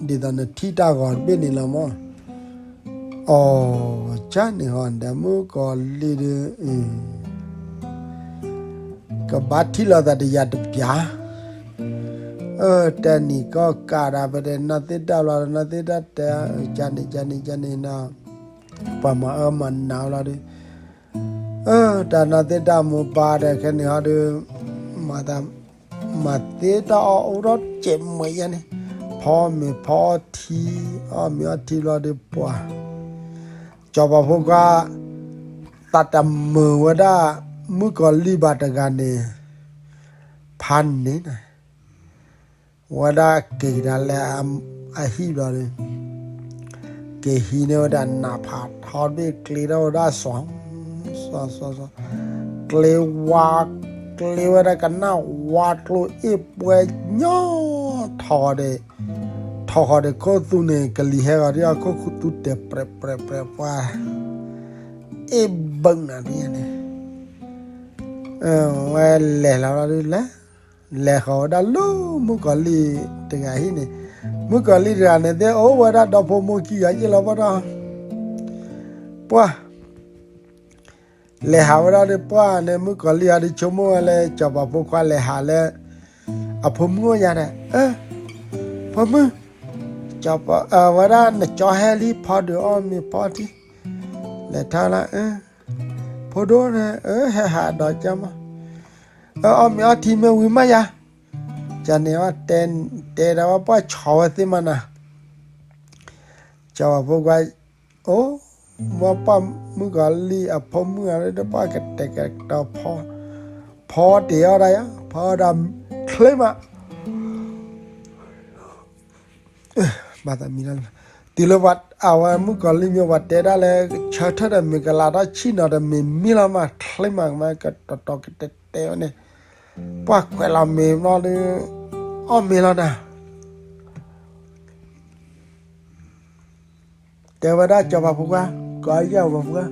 ဒ်သိးနထံၣ်တၢ်ဂီၤတဘ့ၣ်န့ၣ်လီၤမး. အီ, ကန့ၣ်ဟီဒီး မုၣ်ကီၤလံၢ်ဒီး ကဘၣ်ထံၣ်လိာ်သးဒီးယၤတပျၢ်, တၢ်နံၤကီၢ်ကးဒီး ပတဲနီၢ်သ့ၣ်တၢ်လီၤဒီး နီၢ်သ့ၣ်တၢ်တဲ ကန့ၣ် ကန့ၣ် ကန့ၣ်နီၤ, ပှၤမၤအၢမၤနးလီၤဒီး တၢ်နီၢ်သ့ၣ်တၢ်မိၢ်ပၢ်ဒီး ခဲန့ၣ်ဟီဒီး မၤသး မၤသ့တၢ်အီၣ်အိၣ်ထီၣ်စဲးမးယါန့ၣ်, ဖီမ့ၤဖီအီထံ, အီၣ်မ့ၤအီထံလီၤဒီးပှၤ, ကၠီၤပၤဖိခွါ သးတမုာ်ဝဲဒၣ် မုၣ်ကီၤလံၢ်ဘၣ်တဂၤန့ၣ် ဖးန့ၣ်နၤ ဝဲဒၣ်က့ၤကဒါလၢအဟံၣ်ဘျီဒီး က့ၤဟံးန့ၢ်ဝဲဒၣ်နးဖးထီတဘ့ၣ် ကျ့ထီၣ်ဝဲဒၣ်စီၤ, စီၤ စီၤ စီၤ, ကျ့ဝါ, ကျ့ဝဲဒၣ်ကနၣ်ဝါကျိအ့ၣ်ပှဲၤညီ, ထီၣ်ဃီၤဒီး, ထီၣ်ဃီၤဒီးခိၣ်သူန့ၣ် ကလံၤဟဲဃီၤဒ်အခိၣ်သူတဲာ်ပြဲးပြဲးပြဲးပှၤ, အ့ၣ်ဘၢနၤဒ်န့ၣ်, ဝဲလဲၤလီၤလီၤဒ်လဲၣ် လဲၤဃီၤဝဲဒၣ်လၢမုၣ်ကီၤလံၢ်တဂၤဟံၣ်န့ၣ်, မုၣ်ကီၤလံၢ်တဂၤန့ၣ်သ့ၣ် အိၣ်ဝဲဒၣ်ဒီဖိမိၢ်ခံဂၤယ့ၢ်လီၤဘၣ်ဒီး, ပှၤ လဲၤဟးဝဲဒၣ်ဒီးပှၢ်န့ၣ် မုၣ်ကီၤလံၢ်အီၤဒီးဆိကမိၣ်ဝဲလၢ စီၤပၤဖိခွါလဲၤဟးလၢ အဖိမုၣ်အိၣ်ယၤဒီး, ဖိမုၣ်, ဝဲဒၣ်နကၠီဟဲလံ ဖီဒုးအီၣ်မ့ၤဖီထံ, လဲၤထါလၢ, ဖိဒိၣ်န့ၣ် ဟဲဟးဒီးကမး, အီၣ်မ့ၤအီထံမ့ၢ်ဝံၤမးယၤ, ကန့ၣ်အီၤ တဲဒၣ်ဝဲပှၢ်ဆီဝဲသ့ၣ်မးနၤ, စီၤပၤဖိခွါ အိၣ်, မ့ၢ်ပှၢ်မုၣ်ကီၤလံၢ်အဖိမုၣ်အရ့ဒီးပှၢ်ကတဲာ်ကတီၤဖီ, ဖီတ့ၢ်အီၣ်ဒၣ်ယၤ, ဖီအီၣ်ဒၣ်ချ့မး, တုၤလၢအဝဲမုၣ်ကီၤလံၢ်မ့ၢ်ပှၤတဲဒၣ်လၢ ဆၢထၢၣ်ဒီးမ့ၢ်ကလးထီၣ်ဆံၣ်နီၤဒီးမ့ၢ်မံလီၤမး ချ့မးကမး ကတီၤတီၤကတဲာ်တဲာ်ဝဲန့ၣ်, ပှၢ်ခွဲးလီၤမ့ၤဘျီဒီး အီၣ်မ့ၤလီၤနၤ တဲဝဲဒၣ်စီၤပၤဖိခွါ, ကီယၢ်ပၤဖိခွါ,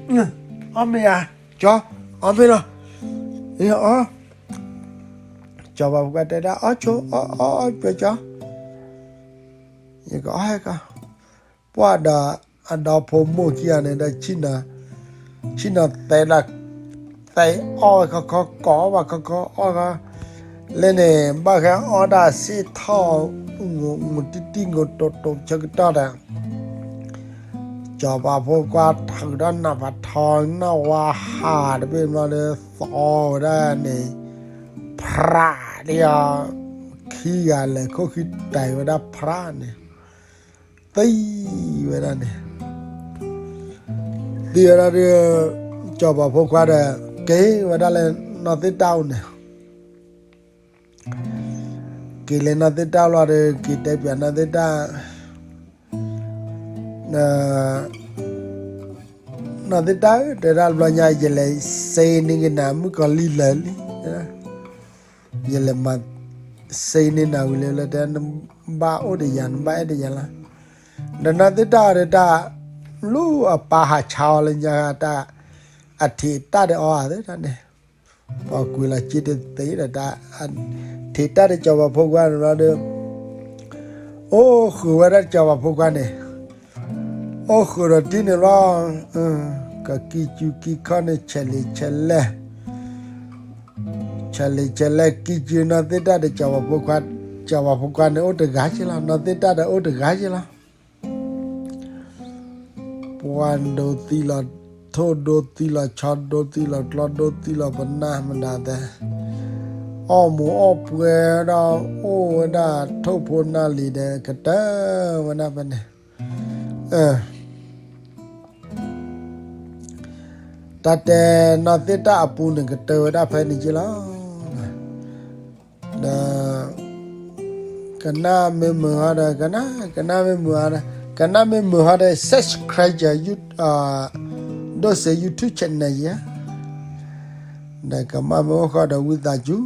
အီၣ်မ့ၤဧါ, ကၠီ, အီၣ်မ့ၤလီၤ, အီၣ်, စီၤပၤဖိခွါတဲဒၣ် အီၣ်ဆိ, အီၣ်, အီၣ်, အီၣ်ကၠီ, ယကအီၣ်ဟဲကီ, ပှၢ်ဒီးအဒီဖိမိၢ်ခံဂၤန့ၣ်ဒီး ဆံၣ်နီၤသဲဒၣ် သဲအီၣ်ဝဲခီခီ ကိးအီၣ်ဘၣ်ခီခီအီၣ်ခီ, လၢန့ၣ် ဘၣ်ဃဲအီၣ်တၢ်စ့ၢ်ထီၣ် ငိၣ်တံၢ်တံၢ်ငိၣ်တိၤတိၤဆၢကတီၢ်ဒီး စီၤပၤဖိခွါထုးဒီးနးဖးထီနီၣ်ဝါဟးတဘ့ၣ်ဘျီဒီး သီဝဲဒၣ်န့ၣ်, ဖြးဒံးအီၤ, ခံဂၤလဲၤခိၣ်ဃံတံာ်ဝဲဒၣ်ဖြးန့ၣ်, သံဝဲဒၣ်န့ၣ်, သံဝဲဒၣ်ဒီး စီၤပၤဖိခွါဒီး က့ၤဝဲဒၣ်လၢနီၢ်သ့ၣ်တၢ်အိၣ်န့ၣ် က့ၤလၢနီၢ်သ့ၣ်တၢ်လီၤဒီး က့ၤတဲပၠးနီၢ်သ့ၣ်တၢ်, နီၢ်သ့ၣ်တၢ် တဲဒၣ်တဘျီညါ ယလဲၤစ့န့ၢ်က့ၤနၤ မုၣ်ကီၤလံၢ်လၢာ်လံ, ယလဲၤမၤစ့န့ၢ်နၤဝံၤလၢလၢတဲ နဘၣ်အိၣ်ဒီးယၤ နဘၣ်အဲၣ်ဒီးယၤလီၤ, ဒီးနီၢ်သ့ၣ်တၢ်ဒီးတၢ် လူအပၢ်ဟးဆါအီၤလၢညါတၢ်, အထံးတၢ်ဒီးအီၤသ့ၣ်တၢ်န့ၣ် ပှၤကွံာ်လီၤက့တသ့ဒီးတၢ်, ထံးတၢ်ဒီးစီၤပၤဖိခွါန့ၣ်လီၤဒီး အိၣ်ဃုာ်ဝဲဒၣ်စီၤပၤဖိခွါန့ၣ်, အိၣ်ဃုာ်ဒီးတံၢ်န့ၣ်လီၤ, ကကံစုကံခီၣ်န့ၣ် ဆဲးလံာ်ဆဲးလဲၢ်, ဆဲးလံာ်ဆဲးလဲၢ်ကံစုနီၢ်သ့ၣ်တၢ်ဒီးစီၤပၤဖိခွါ, စီၤပၤဖိခွါန့ၣ်အိၣ်တဂၤက့လီၤ, နီၢ်သ့ၣ်တၢ်ဒီးအိၣ်တဂၤက့လီၤ ပှၢ်ဒိသံလီၤ, ထိၣ်ဒိသံလီၤ, ဆီဒိသံလီၤ, ကျီဒိသံလီၤ, ပနၢ်မတၤတဲ, အီၣ်မူးအီၣ်ပှဲၤဒီး အိၣ်ဝဲဒၣ်ထိၣ်ဖိနၢ်လံၤဒီး ကတၢၢ်ဝဲဒၣ်ဖဲန့ၣ်, တၢ်တဲနီၢ်သ့ၣ်တၢ်အပူၤန့ၣ် ကတၢၢ်ဝဲဒၣ်ဖဲန့ၣ်က့လီၤ. ဒီး ကနၣ်မ့ၢ်မုာ်ဟီဒီး ကနၣ်, ကနၣ်မ့ၢ်မုာ်ဟီဒီး, ကနၣ်မ့ၢ်မုာ်ဟီဒီး subscribe ယၤ ဒိၣ်စ့ YouTube channel ယၤ, ဒီးကမၣ်မ့ၢ်အိၣ်ဃီဒီး ဝံသးစူ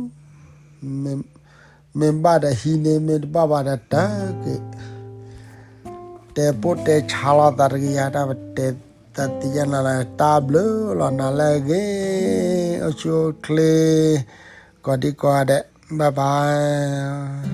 ၤ, မ့ၢ်ဘၣ်ဒီးဟံးန့ၢ်, မ့ၢ်တဘၣ်ဘၣ်ဒီးတက့ၢ်. တဲပိၢ်တဲဆါလိာ်သးတကယၤ တၢ်ပတဲသးသ့ၣ်ညါနၤလၢ တၢ်ဘျုးလီၤနၤလၢအဂ့ၤ, အိၣ်ဆူၣ်အိၣ်ချ့, ကိးဒံကိးဂၤဒဲး, bye bye.